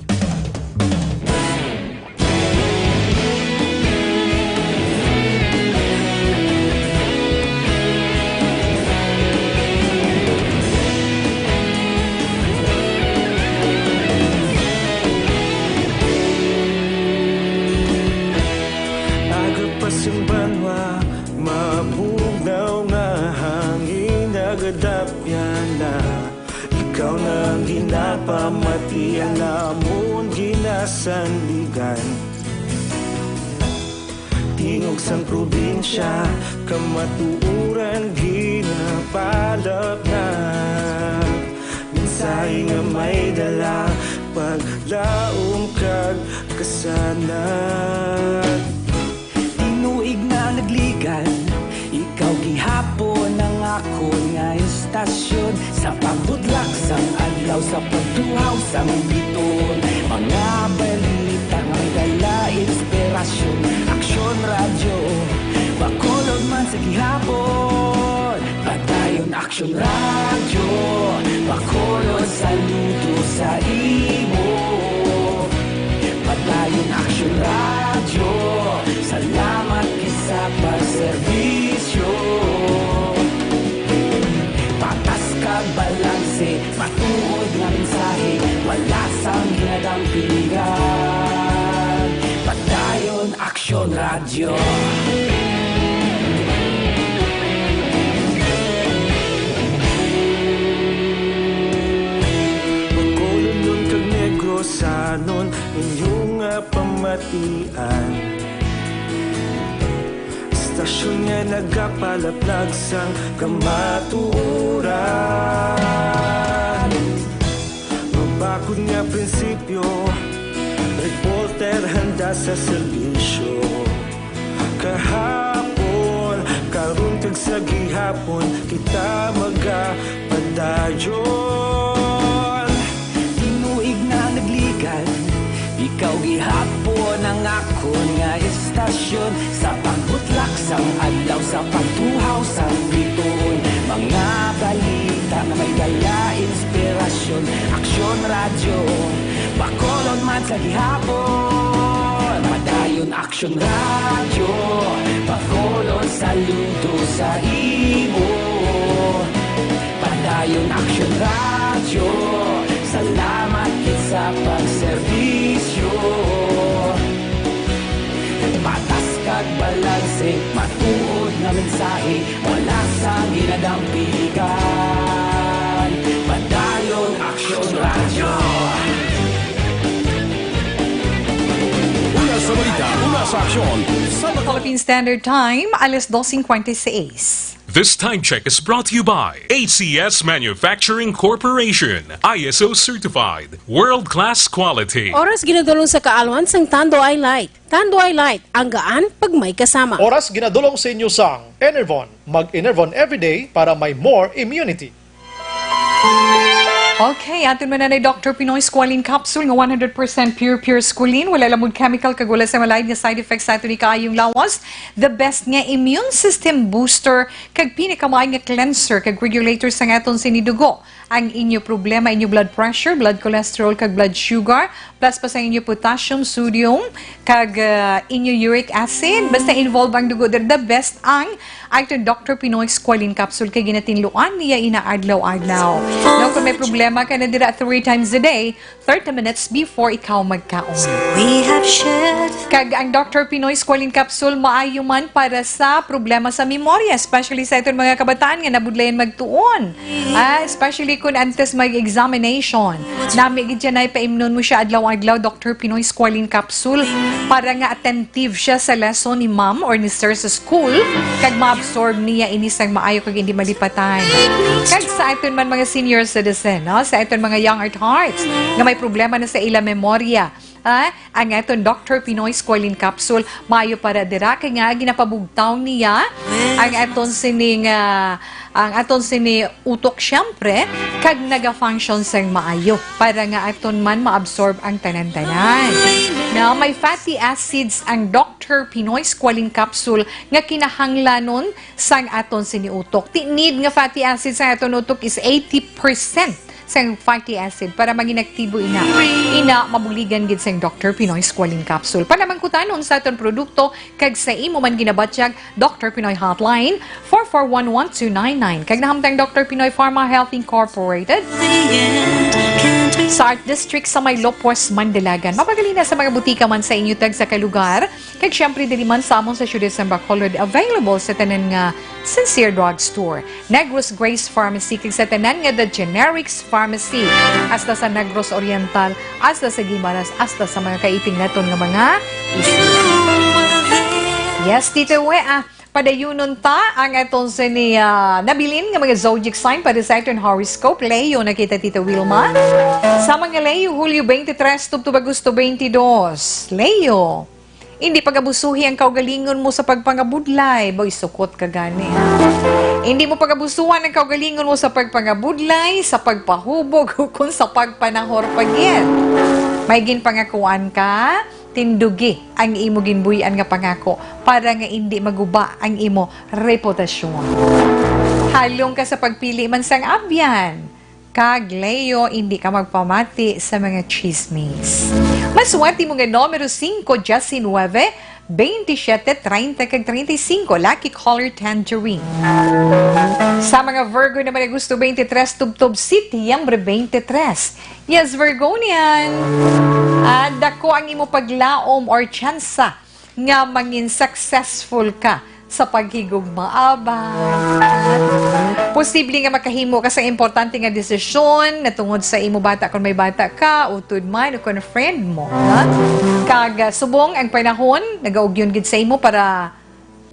Aga pa sing banwa, mabugnaw nga hangin, nagadapyan na. Ikaw na ang ginapamati, ang amon ginasandigan. Tingog sang probinsya, kamatuoran ginapalapnag. Mensahe nga may dala, paglaom kag kasanag. Tinuig na nagligad, ikaw gihapon ang akon nga estasyon. Sa pagbutlak sang adlaw, sa pagtuhaw sang bituon, mga balita nga may dala inspirasyon. Aksyon Radyo, Bacolod man sa gihapon. Padayon Aksyon Radyo, Bacolod, saludo sa imo. Padayon Aksyon Radyo, salamat gid sa pagserbisyo. Patas kag balanse, matuod nga mensahe, wala sang ginadampigan. Padayon Aksyon Radyo. Bacolodnon kag Negrosanon, inyo nga pamatian. Estasyon nga nagapalaplag sang kamatuoran. Mabakod nga prinsipyo, reporter handa sa serbisyo. Kahapon, karon kag sa gihapon, kita magapadayon. Tinuig na nagligad, ikaw gihapon ang akon nga estasyon. Sa pagbutlak sang adlaw, sa pagtuhaw sang bituon, mga balita nga may dala inspirasyon. Aksyon Radyo, Bacolod man sa gihapon. Padayon Aksyon Radyo, Bacolod, saludo sa imo. Padayon Aksyon Radyo, salamat gid sa pagserbisyo. Patas kag balanse, matuod nga mensahe, wala sang ginadampigan. Padayon Aksyon Radyo. Una sa balita, una sa aksyon. Sa Philippine Standard Time, alas dos cincuenta y seis. This time check is brought to you by A C S Manufacturing Corporation, I S O certified, world-class quality. Oras ginadulong sa kaalwan sang Tanduay Light. Tanduay Light, ang gaan pag may kasama. Oras ginadulong sa inyo sang Enervon. Mag-Enervon everyday para may more immunity. Okay, aton man na ni Doctor Pinoy Squalene Capsule nga one hundred percent pure, pure squalene. Wala lamang chemical kag wala sa malain nga side effects sa aton ikaayong lawas. The best nga immune system booster kag pinakamaayo nga cleanser kag regulator sa aton sini dugo. Ang inyo problema, inyo blood pressure, blood cholesterol kag blood sugar, plus pa sa inyo potassium, sodium, kag, ah, inyo uric acid. Basta involve ang dugo, the, the best ang aton Doctor Pinoy Squalene Capsule kay ginatinluan niya ina adlaw-adlaw. Now, kung may problema Maka na dira three times a day, thirty minutes before ikaw magkaon. We have shared. Kag ang Doctor Pinoy Squalene Capsule maayo man para sa problema sa memorya, especially sa aton mga kabataan nga nabudlayan magtuon. Ah, especially kun antes mag-examination. Nami gid siya na ipaimnon mo siya adlaw-adlaw, Doctor Pinoy Squalene Capsule, para nga attentive siya sa lesson ni ma'am or ni sir sa school, kag ma-absorb niya ini sang maayo kag hindi malipatan. Kag sa aton man mga senior citizen, no? Sa aton mga young at hearts nga may problema na sa ila memorya, ah, ang aton Doctor Pinoy Squalene Capsule maayo para dira, kay nga ginapabugtaw niya ang aton sining, ah, ang aton sini utok, syempre, kag naga-function sang maayo para nga aton man ma-absorb ang tanan-tanan. Now, may fatty acids ang Doctor Pinoy Squalene Capsule nga kinahanglanon sang aton sini utok. Ti need nga fatty acids sang aton utok is eighty percent sang fatty acid para manginaktibo ina. Ina, mabuligan gid sang Doctor Pinoy Squalene Capsule. Panamangkutanon sa aton produkto kag sa imo man ginabatyag, Doctor Pinoy Hotline, four four one one two nine nine. Kag nahamtang Doctor Pinoy Pharma Health Incorporated sa Art District sa may Lopez, Mandalagan. Mapagali na sa mga butika man sa inyo tag sa kalugar. Kag syempre, diri man sa amon sa siyudad sa Bacolod, available sa tanan nga Sincere Drugstore, Negros Grace Pharmacy, kag sa tanan nga The Generics Pharmacy, hasta sa Negros Oriental, hasta sa Guimaras, hasta sa mga kaiping naton nga mga isla. Yes, Tito Wea, padayunon ta ang aton sini, ah, nabilin nga mga zodiac sign para sa aton horoscope. Leo, nakita Tito Wilma. Sa mga Leo, Hulyo twenty-three tubtob Agosto twenty-dos. Leo, hindi pag-abusuhi ang kaugalingon mo sa pagpangabudlay. Boy, sukot ka gani, ha? Hindi mo pag-abusuhan ang kaugalingon mo sa pagpangabudlay, sa pagpahubog, ukon sa pagpanahor pa gid. May ginpangakuan ka, tindugi ang imo ginbuy-an nga pangako para nga indi maguba ang imo reputasyon. Halong ka sa pagpili man sang abyan. Kag Leo, indi ka magpamati sa mga chismis. Maswerte mo nga numero singko, diecinuebe, veintisiete, treinta, kag treinta y cinco, lucky color tangerine. Sa mga Virgo naman, Agosto twenty-three tubtob Setyembre twenty-three. Yes, Virgonian! Ah, dako ang imo paglaom or tsansa nga mangin successful ka sa paghigugma. Abay, posible nga makahimo ka sa importante nga desisyon natungod sa imo bata, kon may bata ka, utod man, o kon friend mo, ha? Kag, ah, subong ang panahon, nagaugyon gid sa imo para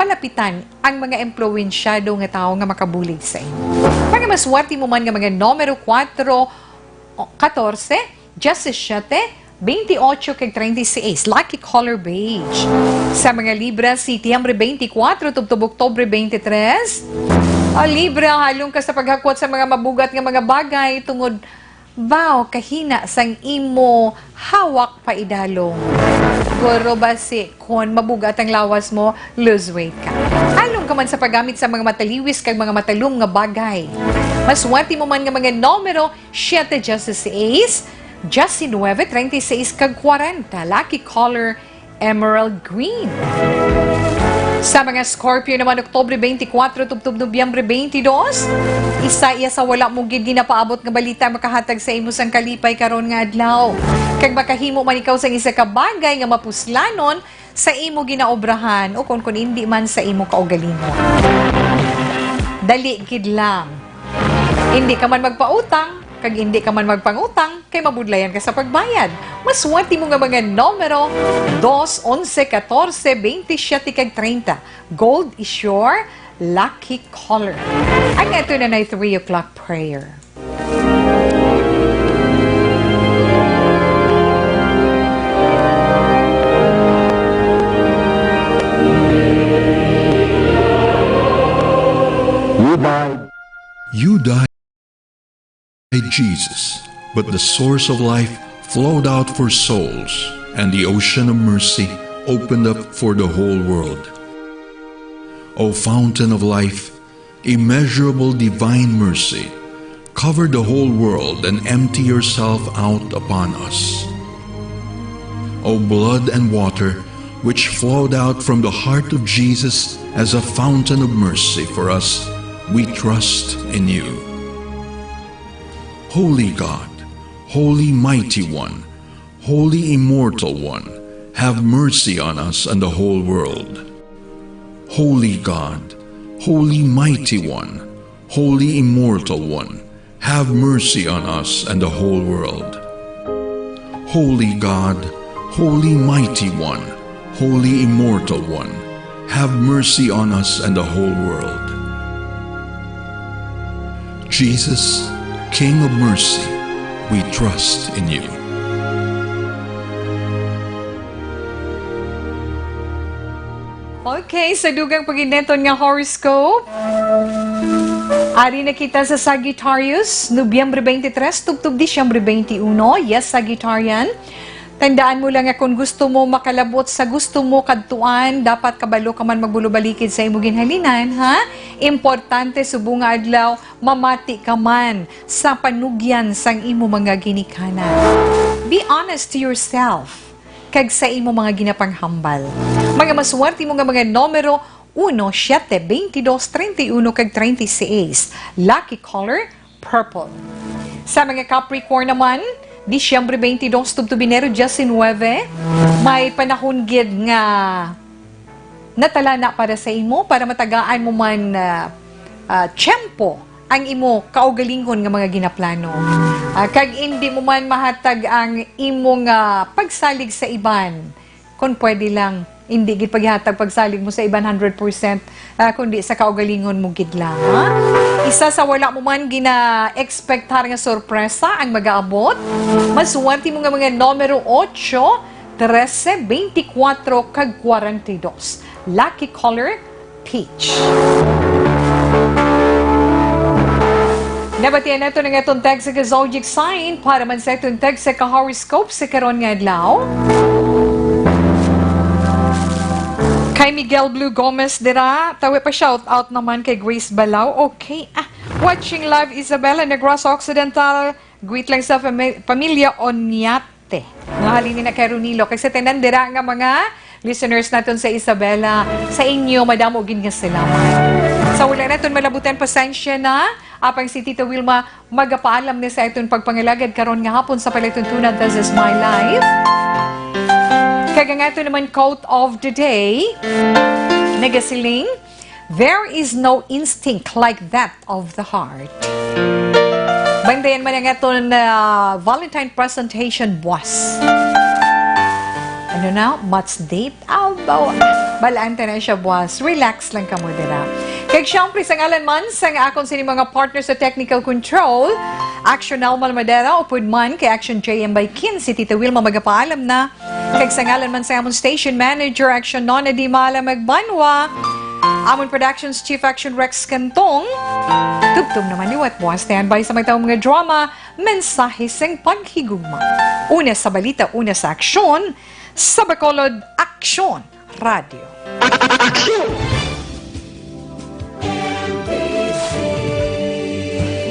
palapitan ang mga impluwensyado nga tawo nga makabulig sa imo. Mga maswerte mo man nga mga numero, kuwatro, katorse, diyasisiete, bentiocho, kag treinta y seis. Lucky color, beige. Sa mga Libra, Setyembre twenty-four tubtob Oktubre twenty-three. O Libra, halong ka sa paghakwat sa mga mabugat nga mga bagay tungod baw kahina sang imo hawak paidalom. Guro, basi kon mabugat ang lawas mo, lose weight ka. Halong ka man sa paggamit sa mga mataliwis kag mga matalom nga bagay. Maswerte mo man nga mga numero, siete, dieciséis, diecinuebe, treinta y seis, kag kwarenta. Lucky color, emerald green. Sa mga Scorpio naman, Oktubre twenty-four tubtob Nobyembre twenty-dos, isa iya sa wala mo gid ginapaabot nga balita makahatag sa imo sang kalipay karon nga adlaw. Kag makahimo man ikaw sang isa ka bagay nga mapuslanon sa imo ginaobrahan, o kon, kon indi man sa imo kaugalingon. Dali gid lang. Indi ka man magpautang, kag indi ka man magpangutang, kay mabudlayan ka sa pagbayad. Maswerte mo nga mga numero, dos, onse, katorse, bentisiete, kag treinta. Gold is your lucky color. Ang ato na na three o'clock prayer. You died. You died, Jesus, but the source of life flowed out for souls, and the ocean of mercy opened up for the whole world. O fountain of life, immeasurable divine mercy, cover the whole world and empty yourself out upon us. O blood and water, which flowed out from the heart of Jesus as a fountain of mercy for us, we trust in you. Holy God, Holy Mighty One, Holy Immortal One, have mercy on us and the whole world. Holy God, Holy Mighty One, Holy Immortal One, have mercy on us and the whole world. Holy God, Holy Mighty One, Holy Immortal One, have mercy on us and the whole world. Jesus, King of Mercy, we trust in you. Okay, sa dugang paginaton nga horoscope, ari na kita sa Sagittarius, Nobyembre twenty-three, tubtob Disyembre twenty-one. Yes, Sagittarian. Tandaan mo lang nga kung gusto mo makalabot sa gusto mo kadtuan, dapat kabalo ka man magbulubalikid sa imo ginhalinan, ha? Importante, subong nga adlaw, mamati ka man sa panugyan sang imo mga ginikanan. Be honest to yourself kag sa imo mga ginapanghambal. Mga maswerte mo nga mga numero, uno, siete, twenty-dos, treinta y uno, kag treinta y seis. Lucky color, purple. Sa mga Capricorn naman, Disyembre twenty-dos tubtob Enero diecinuebe, may panahon gid nga natalana para sa imo, para matagaan mo man, ah, ah, tiyempo ang imo kaugalingon nga mga ginaplano. Ah, kag indi mo man mahatag ang imo nga pagsalig sa iban, kung pwede lang, indi gid paghatag pagsalig mo sa iban hundred percent, ah, kundi sa kaugalingon mo gid lang, ha? Isa sa wala mo man gina-expectar nga sorpresa ang magaabot. Maswerte mo nga mga numero, ocho, trese, twenty-kuwatro, kag kwarenta y dos. Lucky color, peach. Nabatian nato ang aton tagsa ka zodiac sign para man sa aton tagsa ka horoscope sa karon nga adlaw. Kay Miguel Blue Gomez dira, tawi pa shout out naman kay Grace Balao. Okay, ah, watching live Isabela Negros Occidental. Greet lang sa fami-, pamilya Onyat. Te, nga halin ni na kay Ronilo, kag sa tanan dira nga mga listeners naton sa Isabela, sa inyo, madamo gid nga salamat. Sa wala naton malabutan, pasensya na. Apang si Tita Wilma magapaalam na sa aton pagpangalagad karon nga hapon sa palatuntunan, This Is My Life. Kag ang aton naman quote of the day, nagasiling, "There is no instinct like that of the heart." Bantayan man ang aton, ah, Valentine presentation, boss. Ano na? Match date? Abaw. Balaan ta na siya, boss. Relax lang kamo dira. Kag syempre, sa ngalan man sang akon sini mga partner sa technical control, Action Alma Madera, upod man kay Action J M by Kin, si Tita Wilma magapaalam na. Kag sa ngalan man sa amon station manager, Action Nona Di Mala Magbanwa, amon productions chief, Action Rex Cantong, tubtob naman liwat mo ang standby sa mga taong mga drama, mensahe sing paghigugma. Una sa balita, una sa aksyon, sa Bacolod, Aksyon Radio. Aksyon!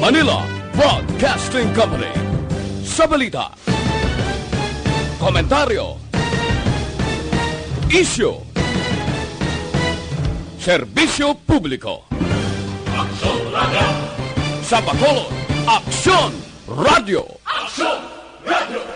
Manila Broadcasting Company. Sa balita, komentaryo, isyu, serbisyo publiko. Aksyon Radio. Sa Bacolod, Aksyon Radio. Aksyon Radio.